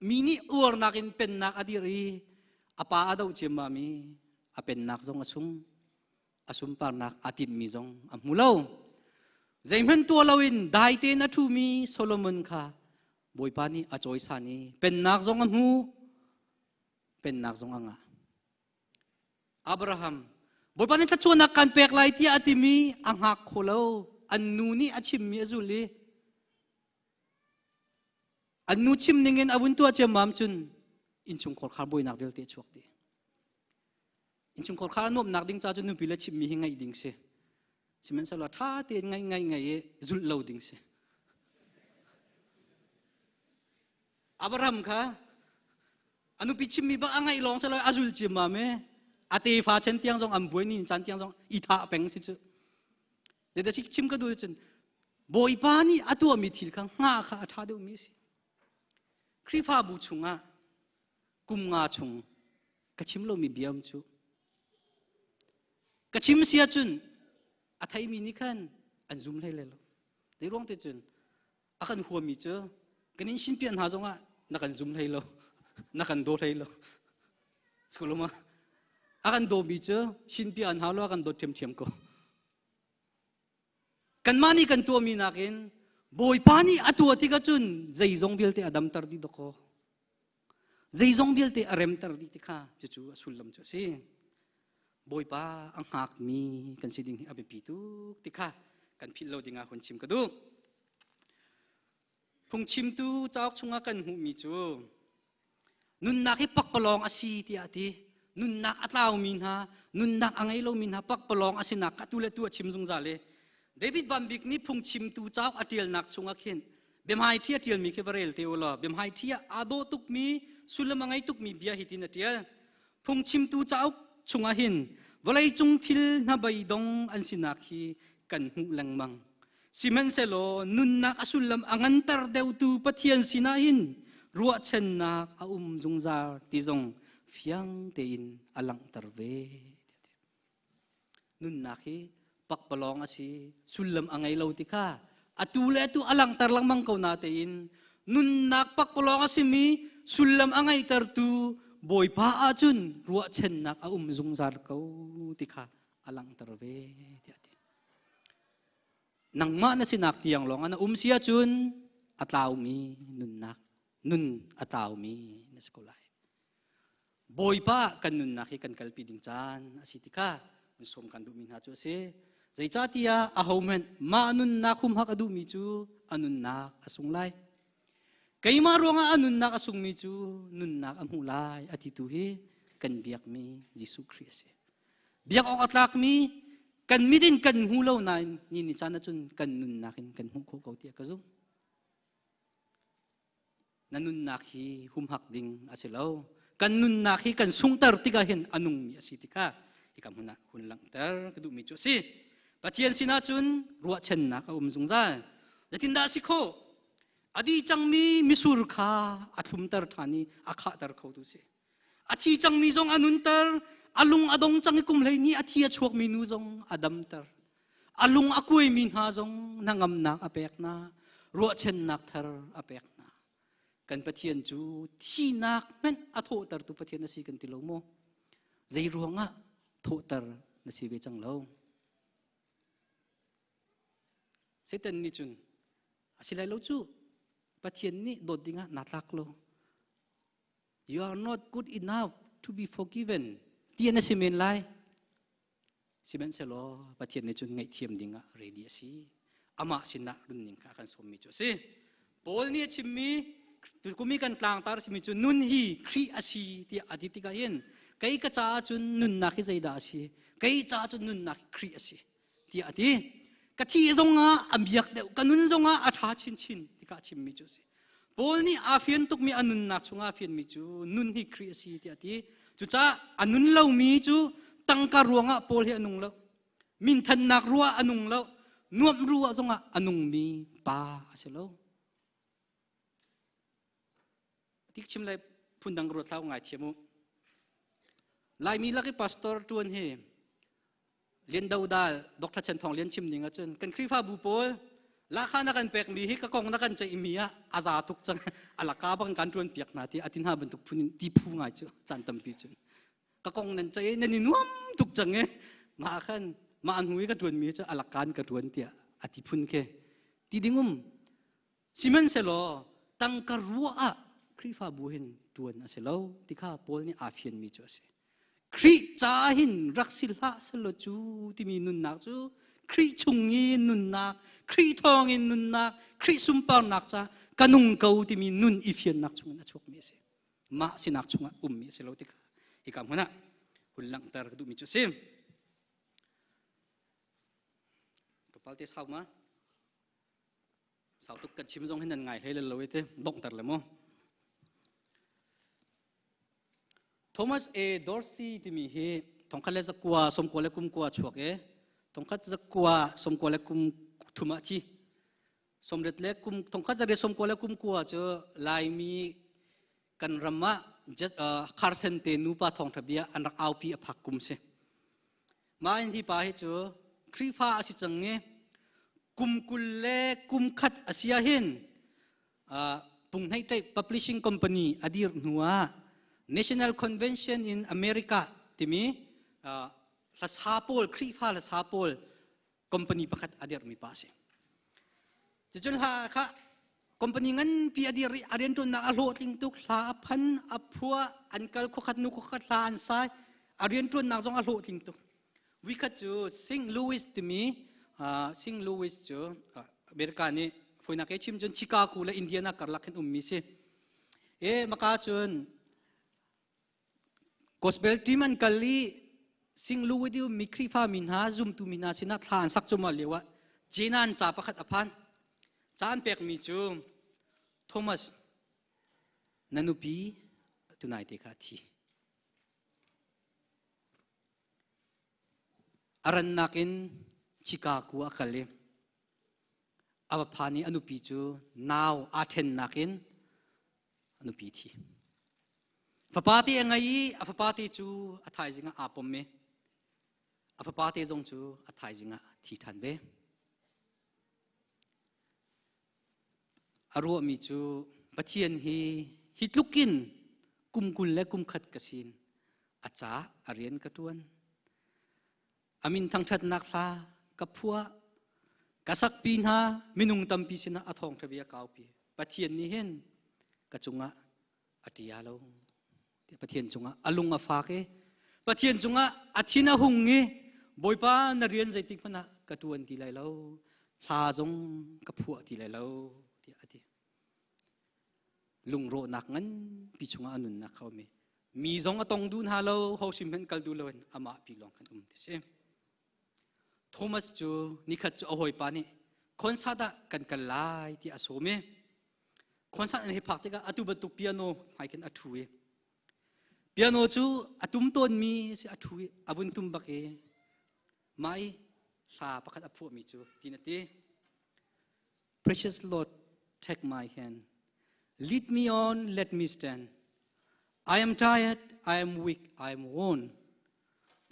mi nih uarnak in pennak a dir i a pa a doh ciammam i a pennak zong a sung, a sunparnak aa timhmi zong a hmu lo. Zeihmanh tuah loin dai tein a ṭhumi Solomon kha Bawipa nih a cawisan i pennak zong a hmu, pennak zong a ngah. Abraham Bawipa nih thluachuahnak kan pek lai tiah a timi a hngak kho lo. An nu nih a chimmi a zul i an nu chim ningin a vun tuah ciammam cun innchungkhar khar buainak vialte a chuak dih. Innchungkhar khar a nuamhnak ding ca cu nupi le chimmi hi ngaih ding si. Sihmanhsehlaw ṭha tein ngaih ngaih ngaih i zulh lo ding si. Abraham kha a nupi chimmi bak a ngaih lawng silo a zul ciammam e a tefa chen tiang zong an buai ni caan tiang zong i thah peng si cu zeidah si chim ka duh cun bawipa nih a tuahmi thil kha hnga kha a ṭha deuhmi a si Khrihfabu chungah kum nga chung ka chim lomi bia um cu ka chim si ahcun a theimi nih khan an zum hlei le lo zei ruang te cun a kan huami cu kan in sinpiah hna zongah na kan zum hlei lo na kan daw hlei lo skuluma a kan dawmi cu sinpiah an hau lo a kan dawt ṭhiamṭhiam ko kanmah nih kan tuahmi nakin bawipa nih a tuah tikah cun zeizong vialte a damter dih dawkaw zeizong vialte a remter dih ti kha cucu a sullam cu a si bawipa a hngakmi kan si ding hi a biapi tuk ti kha kan philh lo dingah hun chim ka duh phungchimtu cauk chungah kan hmuhmi cu nunnak hi pakpalawng a si tiah a ti nunnak a tlaumi hna nunnak a ngei lomi hna pakpalawng a sinak kha tu le tu a chim zungzal i David Van Bik nih phungchimtu cauk a ṭialnak chungah khin biahmaiṭhi a ṭialmi khi va rel te u law biahmaiṭhi ah aa dawh tukmi sullam a ngei tukmi bia hi tin a ṭial phungchimtu cauk chungah hin vawleicung thil hnabeidong an sinak hi kan hmuh lengmang sihmanhsehlaw nunnak a sullam a nganter deuhtu Pathian sinah hin ruahchannak a um zungzal ti zong fiang tein a langhter ve Nunnak hi pakpalawng a si, sullam a ngei lo ti kha atu le atu a langhter lengmang ko natein nunnak pakpalawng a simi sullam a ngeihtertu Bawipa ahcun ruahchannak a um zungzal ko ti kha a langhter ve tiah a ti. Nangmah na sinak tiang lawng na um si ahcun a tlaumi nunnak nun a tlaumi na si ko lai. Bawipa kan nunnak hi kan kalpi ding caan a si tikha hun sawm kan duhmi hna cu a si. Zeicahtiah ahohmanh mah nunnak humhak a duhmi cu a nunnak a sung lai. Keimah ruangah a nunnak a sungmi cu nunnak a hmuh lai a titu hi kan biakmi Jesuh Khrih a si. Biak awk a tlakmi kan mit in kan hmu lo nain ni ni caan ahcun kan nunnak in kan hmuh khawh ko tiah ka zumh. Na nunnak hi humhak ding a si lo. Kan nunnak hi kan sunghter tikah hin a nungmi a si tikah hika hmun ah hun langhter ka duhmi cu a si. Pathian sinah cun ruahchannak a um zungzal. Zeitindah a si khawh? A di cangmi misur kha a thlumter ṭhan i a khahter khotu si. A thi cangmi zong a nunter, a lung a dong cang i kum hlei ni a thi a chuakmi nu zong a damter. A lung a kuaimi hna zong hnangamnak a pek hna, ruahchannak thar a pek hna. Kan Pathian cu thihnak hmanh a thawhtertu Pathian a si kan ti lo maw? Zei ruangah thawhter na si ve cang lo? Satan nih cun a si lai lo cu Pathian nih dawt dingah naa tlak lo. You are not good enough to be forgiven ti na si men lai. Sihmanhsehlaw Pathian nih cun ngaihthiam ding ah ready a si. Amah sinah running kha a kan sawmmi cu a si. Paul nih a chimmi tukumi kan tlangtar chimmi cu nun hi Khrih a si tiah a ti tikah hin kei ka caah cun nunnak hi zeidah a si? Kei caah cun nunnak hi Khrih a si tiah a ti. Ka thi zongah a miak deuh, ka nun zongah a ṭha chinchin ti kha a chimmi cu a si. Paul nih aa fian tukmi a nunnak chungah aa fianmi cu nun hi Khrih a si tiah a ti. Cucaah a nun lomi cu tangka ruangah Paul hi a nung lo. Minthannak ruah a nung lo. Nuamh ruah zongah a nungmi pa a si lo. Tik chim le phundang ruat hlau ngai thiam u. Laimi lak i pastor tuan hi Lian Do Dal Dr. Chen Thong Lian chim ning ahcun kan Khrihfabu pawl lakha na kan pekmi hi ka kong na kan ceihmi ah a za tuk cang alaka bang kan tuan piak hna ti atin hna bantuk phun in ti phu ngai cu caan tampi cu ka kong nan ceih nan i nuam tuk cang e ma khan ma hnu i ka tuan mi cu alakan ka tuan tiah ati phun ke ti ding um Sihmanhsehlaw tangka ruah ah Khrihfabu hin ṭuan a si lo ti kha Paul nih aa fianmi cu a si. Khrih caah hin rak si hlah selaw cu timi nunnak cu Khrih chung i nunnak, Khrih thawngin nunnak, Khrih sunparnak ca ka nung ko timi nun i fiannak chungin a chuakmi a si. Mah sinak chungah ummi a si lo ti kha hika hmun ah hun langhter ka duhmi cu a si. Tlawmpal te sau ma? Sau tuk kan chim zong hin nan ngai hlei lo i te donghter le mu. Thomas A. Dorsey timi hi thongkhat le zakua somkua le kumkua chuak e thongkhat zakua somkua le kum thum ah thi somret le kum thongkhat zare somkua le kumkua cu Laimi kan ram ah kharsen te nupa thawngtha bia an rak aupi a phak kum si Mah in hi pa hi cu Khrihfa a si cang i kum 20 le kum khat a si ahhin Punghneih Publishing Company a dir hnu ah National Convention in America timi hlasa pawl Khrihfa hlasa pawl company pakhat a dirhmi pa a si. Cucun hla kha company nganpi a dir i a rianṭuannak a hlawhtling tuk hla a phan a phuah an kal khuakhat nu khuakhat hla an sai a rianṭuannak zong a hlawhtling tuk. Vikhat cu St. Louis timi St. Louis cu America nih foinak ke chim cun Chicago le Indiana karlak hin ummi si. E maka cun Gospel team an kal i Singlu i ummi Khrihfa mi hna zumtu mi hna sinah thla an sak cuahmah lio ah Jenan ca pakhat a phan. Ca an pekmi cu Thomas na nupi tunai te kha a thi. A rannak in Chicago a kal i a va phan i a nupi cu nau aa ṭhennak in a nupi thi. Fapa te a ngei i a fapa te cu a thaizing ah aa pom i a fapa te zong cu a thaizing ah thi ṭhan ve. A ruahmi cu Pathian hi hi tluk in kum 20 le kum khat ka sin a ca a rian ka ṭuan. A min thangṭhatnak hla ka phuah ka sakpi hna minung tampi sinah a thawngṭha bia kaupi. Pathian nih hin ka cungah a ṭia lo. Pathian cungah a lung a fak i Pathian cungah a thin a hung i Bawipa na rian zeitik hmanh ah ka ṭuan ti lai lo hla zong ka phuah ti lai lo tiah a ti. Lungrawhnak nganpi chungah a nunnak kha um i mi zong a tong duh hna lo ho sim hmanh kal duh loin amah pi lawng khan um ti si. Thomas cu nikhat cu a hawipa nih concert ah kan kal lai tiah a sawm i concert an hei phak tikah atu bantuk piano hmai khin a ṭhu i piano cu a tum tawnmi si a ṭhu i a vun tum bak i mah i hla pakhat a phuahmi cu tin a ti Precious Lord take my hand lead me on let me stand I am tired I am weak I am worn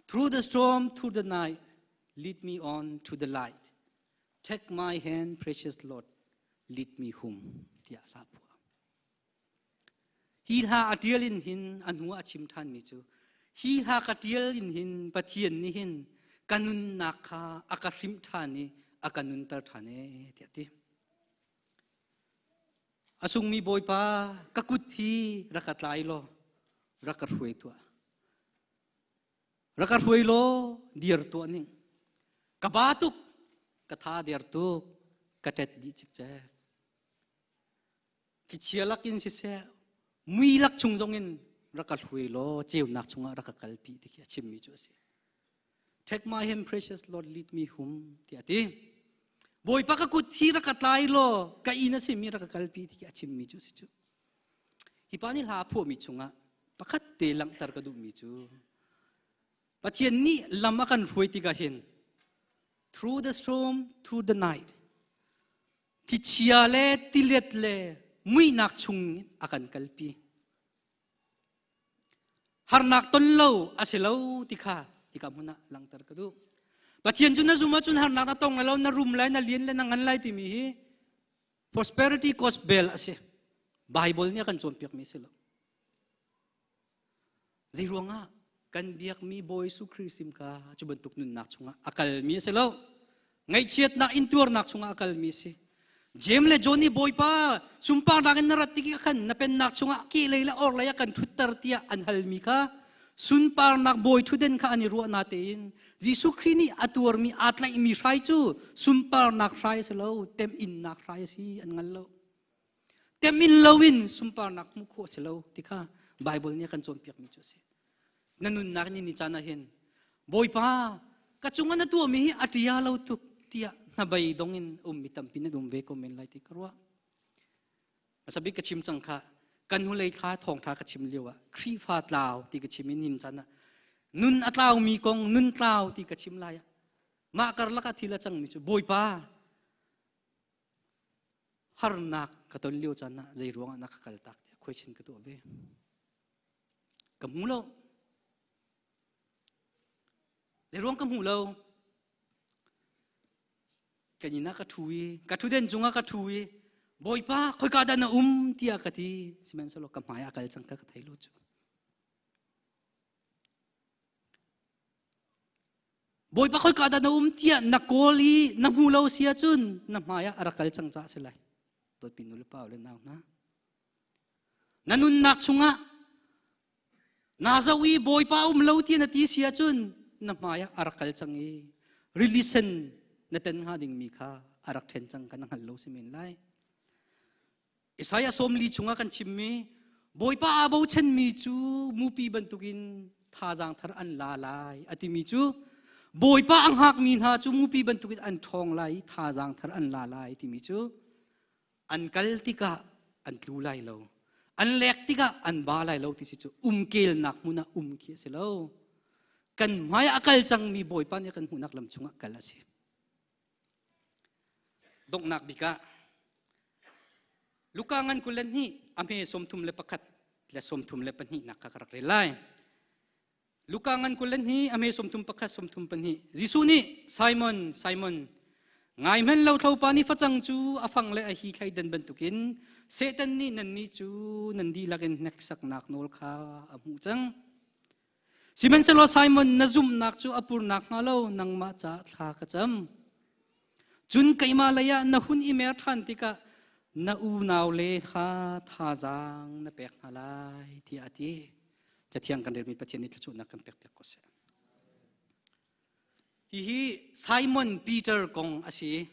through the storm through the night lead me on to the light Take my hand, precious Lord, lead me home tiah hla phuah. Hi hla a tial in hin a hnu a chim ṭhanmi cu hi hla ka tial in hin Pathian nih hin ka nunnak kha a ka hrimh ṭhan i a ka nunter ṭhan ee tiah ti. A sungmi Bawipa ka kut hi rak ka tlai law rak ka hruai tuah. Rak ka hruai law dir tuah ning. Ka ba tuk, ka tha der tuk, ka ṭet dih cikcek. Thlichia lakin siseh, mui lak chung zongin rak ka hruai law ceunak chungah rak ka kalpi ti khi a chimmi cu a si. Take my hand, precious Lord, lead me home, tiah a ti. Bawipa ka kut hi rak ka tlai law ka inn a simi rak ka kalpi ti a chimmi cu si cu. Hi pa nih hla a phuahmi chungah pakhat te langhter ka duhmi cu Pathian nih lam a kan hruai tikah hin through the storm, through the night thichia le tilet le muihnak chung a kan kalpi. Harnak ton lo a si lo ti kha hika hmun ah langhter ka duh. Pathian cu na zum ahcun harnak na tong lai lo, na rum lai, na lian le na ngan lai timi hi prosperity gospel a si. Bible nih a kan cawnpiakmi a si lo. Zei ruangah kan biakmi Bawi Jesuh Khrih sim kha cu bantuk nunnak chungah a kalmi a si lo. Ngaihchiatnak intuarnak chungah a kalmi a si. Jeim le John nih Bawipa sunparnak in na rat tik khan na pennak chungah kehlei le orhlei ah kan ṭhutter tiah an halmi kha sunparnak bawi ṭhutden kha an i ruah na tein Jesuh Khrih nih a tuarmi aa tlaihmi hrai cu sunparnak hrai a si lo temhinnak hrai a si an ngal lo. Temin loin sunparnak hmuh khawh a si lo ti kha Baibal nih a kan cawnpiakmi cu a si. Na nunnak ni ni caan ah hin Bawipa ka cungah na tuahmi hi a ṭia lo tuk tiah hnabei dong in ummi tampi nan um ve ko men lai ti ka ruah. Hmasabik ka chim cang kha kan hnulei thla thawngṭha ka chim lio ah Khrihfa tlau ti ka chim i nin caan ah nun a tlaumi kong nun tlau ti ka chim lai ah mah karlak ah thil a cangmi cu Bawipa harnak ka ton lio caan ah zei ruangah na ka kaltak tiah question ka tuah ve. Ka hmu lo. Zei ruang ka hmu lo. Kan inn ah ka ṭhu i ka ṭhutden cungah ka ṭhu i Bawipa khoika dah na um tiah ka ti sihmanhsehlaw ka hmai ah kal cang ka ka thei lo cu. Bawipa khoika dah na um tiah na kawl i na hmu lo si ahcun na hmai ah a rak kal cang caah si lai. Dawtpi nu le pa le nau hna. Na nunnak chungah naa zoh i Bawipa um lo ti na ti si ahcun na hmai ah a rak kal cang i rili sen na ten hnga dingmi kha a rak ṭhen cang kan hngalh lo si men lai. Isaiah 40 chungah kan chimmi Bawipa aa bochanmi cu mupi bantukin thazaang thar an la lai a timi cu Bawipa a hngakmi hna cu mupi bantukin an ṭhawng lai i thazaang thar an la lai timi cu an kal tikah an tlu lai lo an lek tikah an ba lai lo ti si cu umkelnak hmun ah um khi a si lo kan hmai a kal cangmi Bawipa nih kan hmuhnak lam chungah kal a si Donghnak bik ah Luka ngan 22 a hme 31 le 32 nak kha ka rak rel lai. Luka ngan 22 a hme 31 32 Jesuh nih Simon Simon ngai hman lo thlopa nih facang cu a fang le a hi thleidan bantukin Satan nih nannih cu nan dihlak in hneksaknak nawl kha a hmuh cang. Sihmanhsehlaw Simon na zumhnak cu a pur nakhnga lo nangmah caah thla ka cam. Cun keimah lei ah na hun i mer ṭhan tikah na unau le kha thazaang na pek hna lai tiah a ti. Cathiang kan relmi Pathian nih thluachuahnak kan pekpiak ko seh. Hihi Simon Peter kong a si.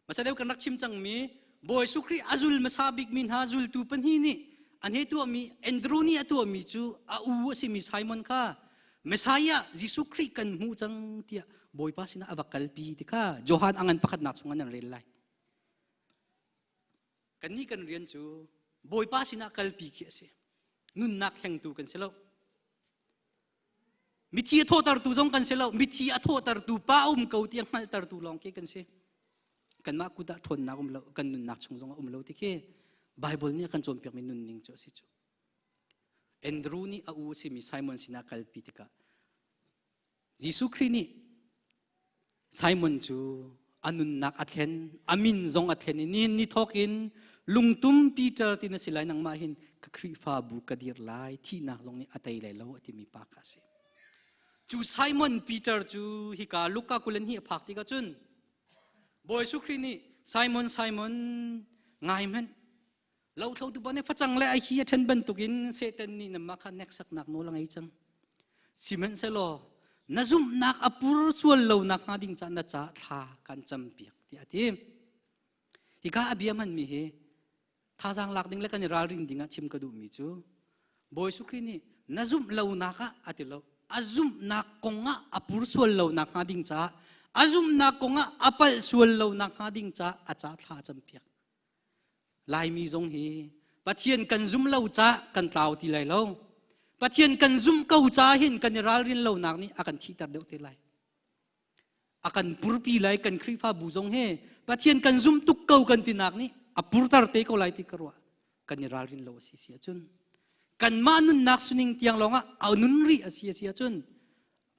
Hmasa deuh kan rak chim cangmi Bawi Jesuh Khrih a zul hmasa bikmi hna zultu pahnih nih an hei tuahmi Andrew nih a tuahmi cu a u a simi Simon kha Messiah Jesuh Khrih kan hmuh cang tiah Bawipa sinah a va kalpi ti kha Johan a ngan pakhatnak chungah nan rel lai. Kannih kan rian cu Bawipa sinah kalpi khi a si. Nunnak thlengtu kan si lo. Mithi a thawhtertu zong kan si lo. Mithi a thawhtertu pa um ko tiah hngalhtertu lawng khi kan si. Kanmah kut ah ṭhawnnak um lo, kan nunnak chung zong a um lo ti khi Bible nih a kan cawnpiakmi nunning cu a si cu. Andrew nih a u a simi Simon sinah kalpi tikah Jesuh Khrih nih Simon cu a nunnak a thlen, a min zong a thlen i nihin ni thawk in lungtum Peter ti na si lai nangmah hin ka Khrihfabu ka dir lai, thihnak zong nih a tei lai lo a timi pa kha a si. Cu Simon Peter cu hika Luka 22 a phak tikah cun Bawi Jesuh Khrih nih Simon Simon ngai hmanh lothlo tu pa nih facang le a hi a ṭhen bantukin Satan nih namah kha hneksaknak nawl a ngei cang. Sihmanhsehlaw na zumhnak a pur sual lo nakhnga ding caah na caah thla kan campiak tiah a ti. Hika a bia hmanmi hi thazaang lak ding le kan i ralring ding ah chim ka duhmi cu Bawi Jesuh Khrih nih na zumh lonak ah a ti lo. A zumhnak kong ah a pur sual lo nakhnga ding caah A zumhnak kongah a palh sual lo nak hnga ding ca a ca thla a campiak. Laimi zong hi Pathian kan zum lo ca kan tlau ti lai lo. Pathian kan zumh ko ca hin kan i ralrin lonak nih a kan thihter deuh te lai. A kan purpi lai kan Khrihfabu zong he Pathian kan zum tuk ko kan tinak nih a purter te ko lai ti ka ruah. Kan i ralrin lo a si si ahcun kanmah nunnak suning tiang lawngah a nun rih a si a si ahcun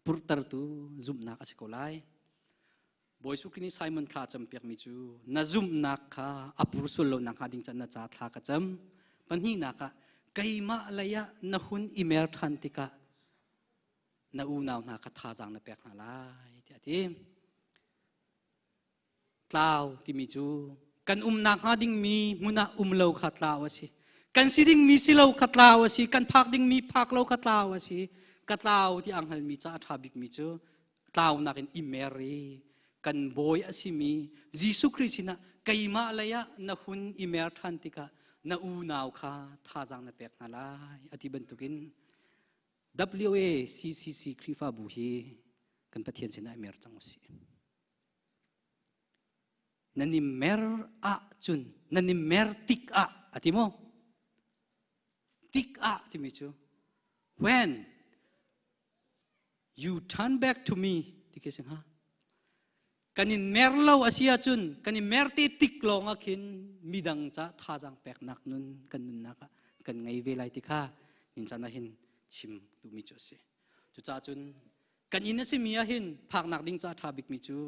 purtertu zumhnak a si ko lai. Bawi Jesuh Khrih nih Simon thla a campiakmi cu na zumhnak kha a pur sual lo nakhnga ding can na ca thla ka cam. Pahnihnak ah keimah lei ah na hun i mer ṭhan tikah na unau hna kha thazaang na pek hna lai tiah a ti. Tlau timi cu kan umnak hnga dingmi hmun ah um lo kha tlau a si. Kan si dingmi si lo kha tlau a si. Kan phak dingmi phak lo kha tlau a si. Ka tlau ti aa hngalmi ca a ṭha bikmi cu tlaunak in i mer i kan bawi a simi Jesuh Khrih sinah keimah lei ah na hun i mer ṭhan tikah na unau kha thazaang na pek hna lai a ti bantukin WACCC Khrihfabu hi kan Pathian sinah i mer cang usih. Nan i mer ahcun nan i mer tik ah a ti maw? Tik ah timi cu when you turn back to me ti khi si hnga. Kan in mer lo a si ahcun kan i mer te tik lawng ah khin midang ca thazaang peknak nun kan nunnak ah kan ngei ve lai ti kha nin caan ah hin chim duhmi cu a si. Cucaah cun kan inn a simi ah hin phaknak ding ca a ṭha bikmi cu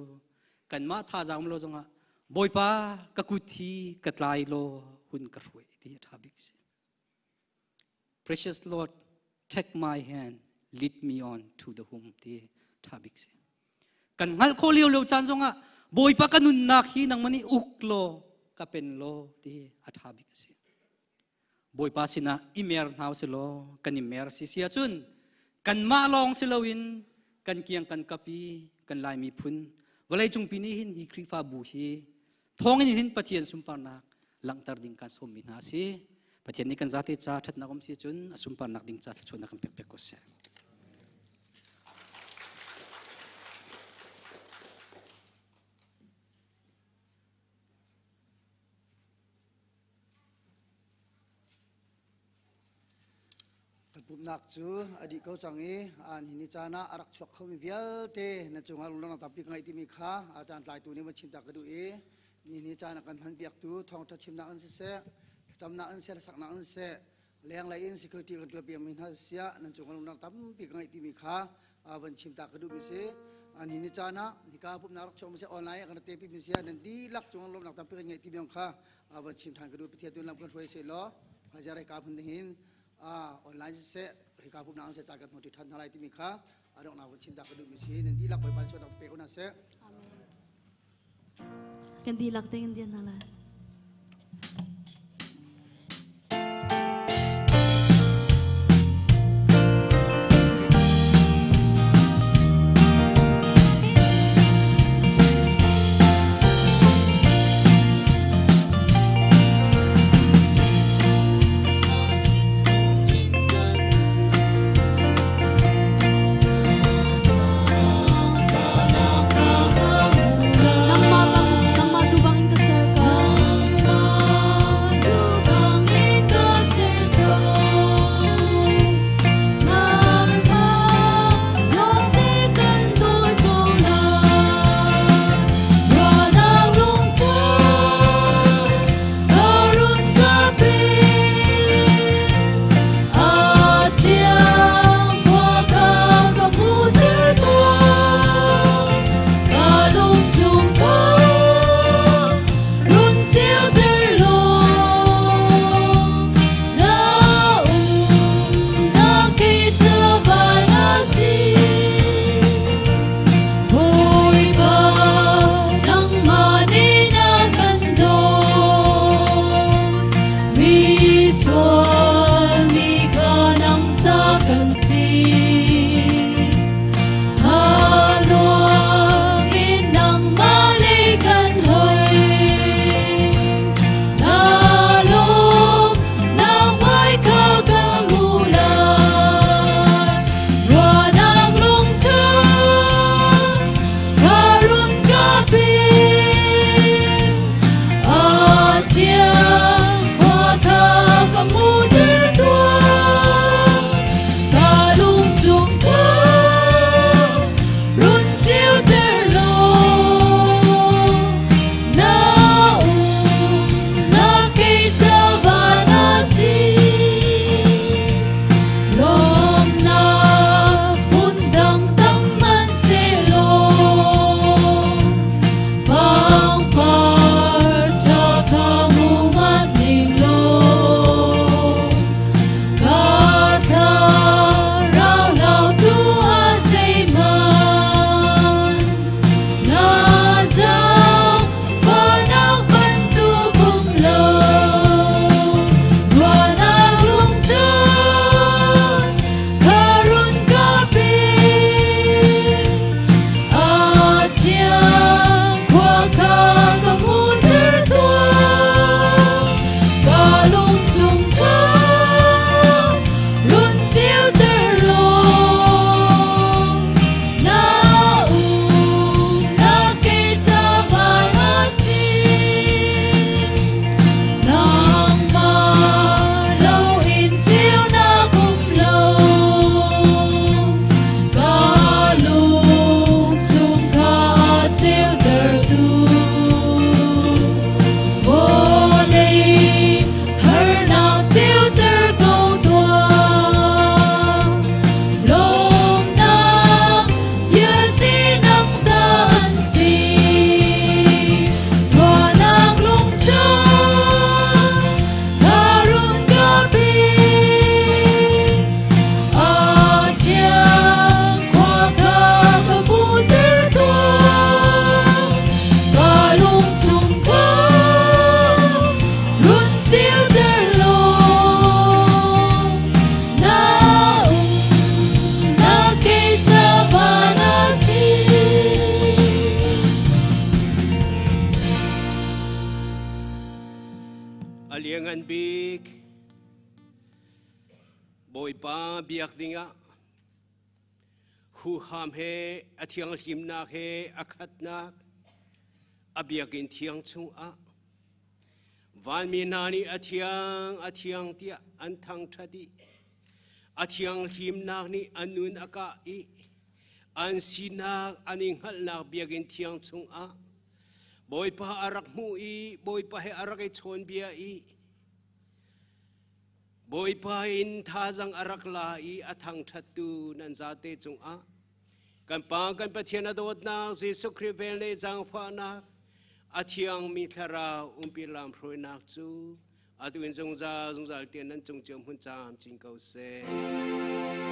kanmah thazaang um lo zongah Bawipa ka kut hi ka tlai law hun ka hruai ti a ṭha bik si. Precious Lord, take my hand, lead me on to the home ti ṭha bik si. Kan hngalh khawh lio lo caan zongah Bawipa ka nunnak hi nangmah nih uk law ka pen law ti a ṭha bik a si. Bawipa sinah i mer hna usih law kan i mer si si ahcun kanmah lawng si loin kan kiang kan kap i kan Lai miphun vawleicung pi nih hin hi Khrihfabu hi thawngin hin Pathian sunparnak langhter ding kan sawmmi hna a si. Pathian nih kan zate ca ṭhatnak um si cun a sunparnak ding ca thluachuahnak kan pek pek ko seh. Kan pumhnak cu a dih ko cang i an hi ni caan ah a rak chuak khomi vialte na cungah lunglawmhnak tampi ka ngeih timi kha a caan tlaitu nih van chim ta ka duh i ni ni caan a kan hmanpiaktu thawngṭha chimnak in siseh thlacamnak in siseh hlasaknak in siseh lenglei in security kan ṭuanpiakmi hna siah nan cungah lunglawmhnak tampi ka ngeih timi kha van chim ta ka duhmi si. Ni ni caan ah hika pumhnak rak chuak mi si online ah kan rak tepi mi si nan dihlak cungah lawmhnak tampi kan ngeih timi kha van chim ṭhan ka duh. Pathian tu lam kan hruai seh law hmaizarh hika hmun hin online siseh hika pumhnak siseh caan kan hmu ṭi ṭhan hna lai timi kha a donghnak van chim ta ka duhmi si. Nan dihlak Bawipa nih chuahnak pe ko hna seh. Kan dihlak te kan dir hna lai. Nangmah tu bangin ka ser ka. A liangan bik Bawipa biak dingah huham he a thianghlimnak he a khatnak a biakinn thiang chungah vanmi hna nih a thiang a thiang tiah an thangṭhat i a thianghlimnak nih an nun a kah i an sinak an i hngalhnak biakinn thiang chungah Bawipa a rak hmuh i Bawipa he a rak i chawnbia i Bawipa in thazang a rak la i a thangṭhattu nan zate cungah kan Pa kan Pathian a dawtnak Jesuh Khrih vel le zaangfahnak a thiangmi thlarau umpi lam hruainak cu atu in zungzal zungzal tiang nan cung cio hmun camcin ko seh.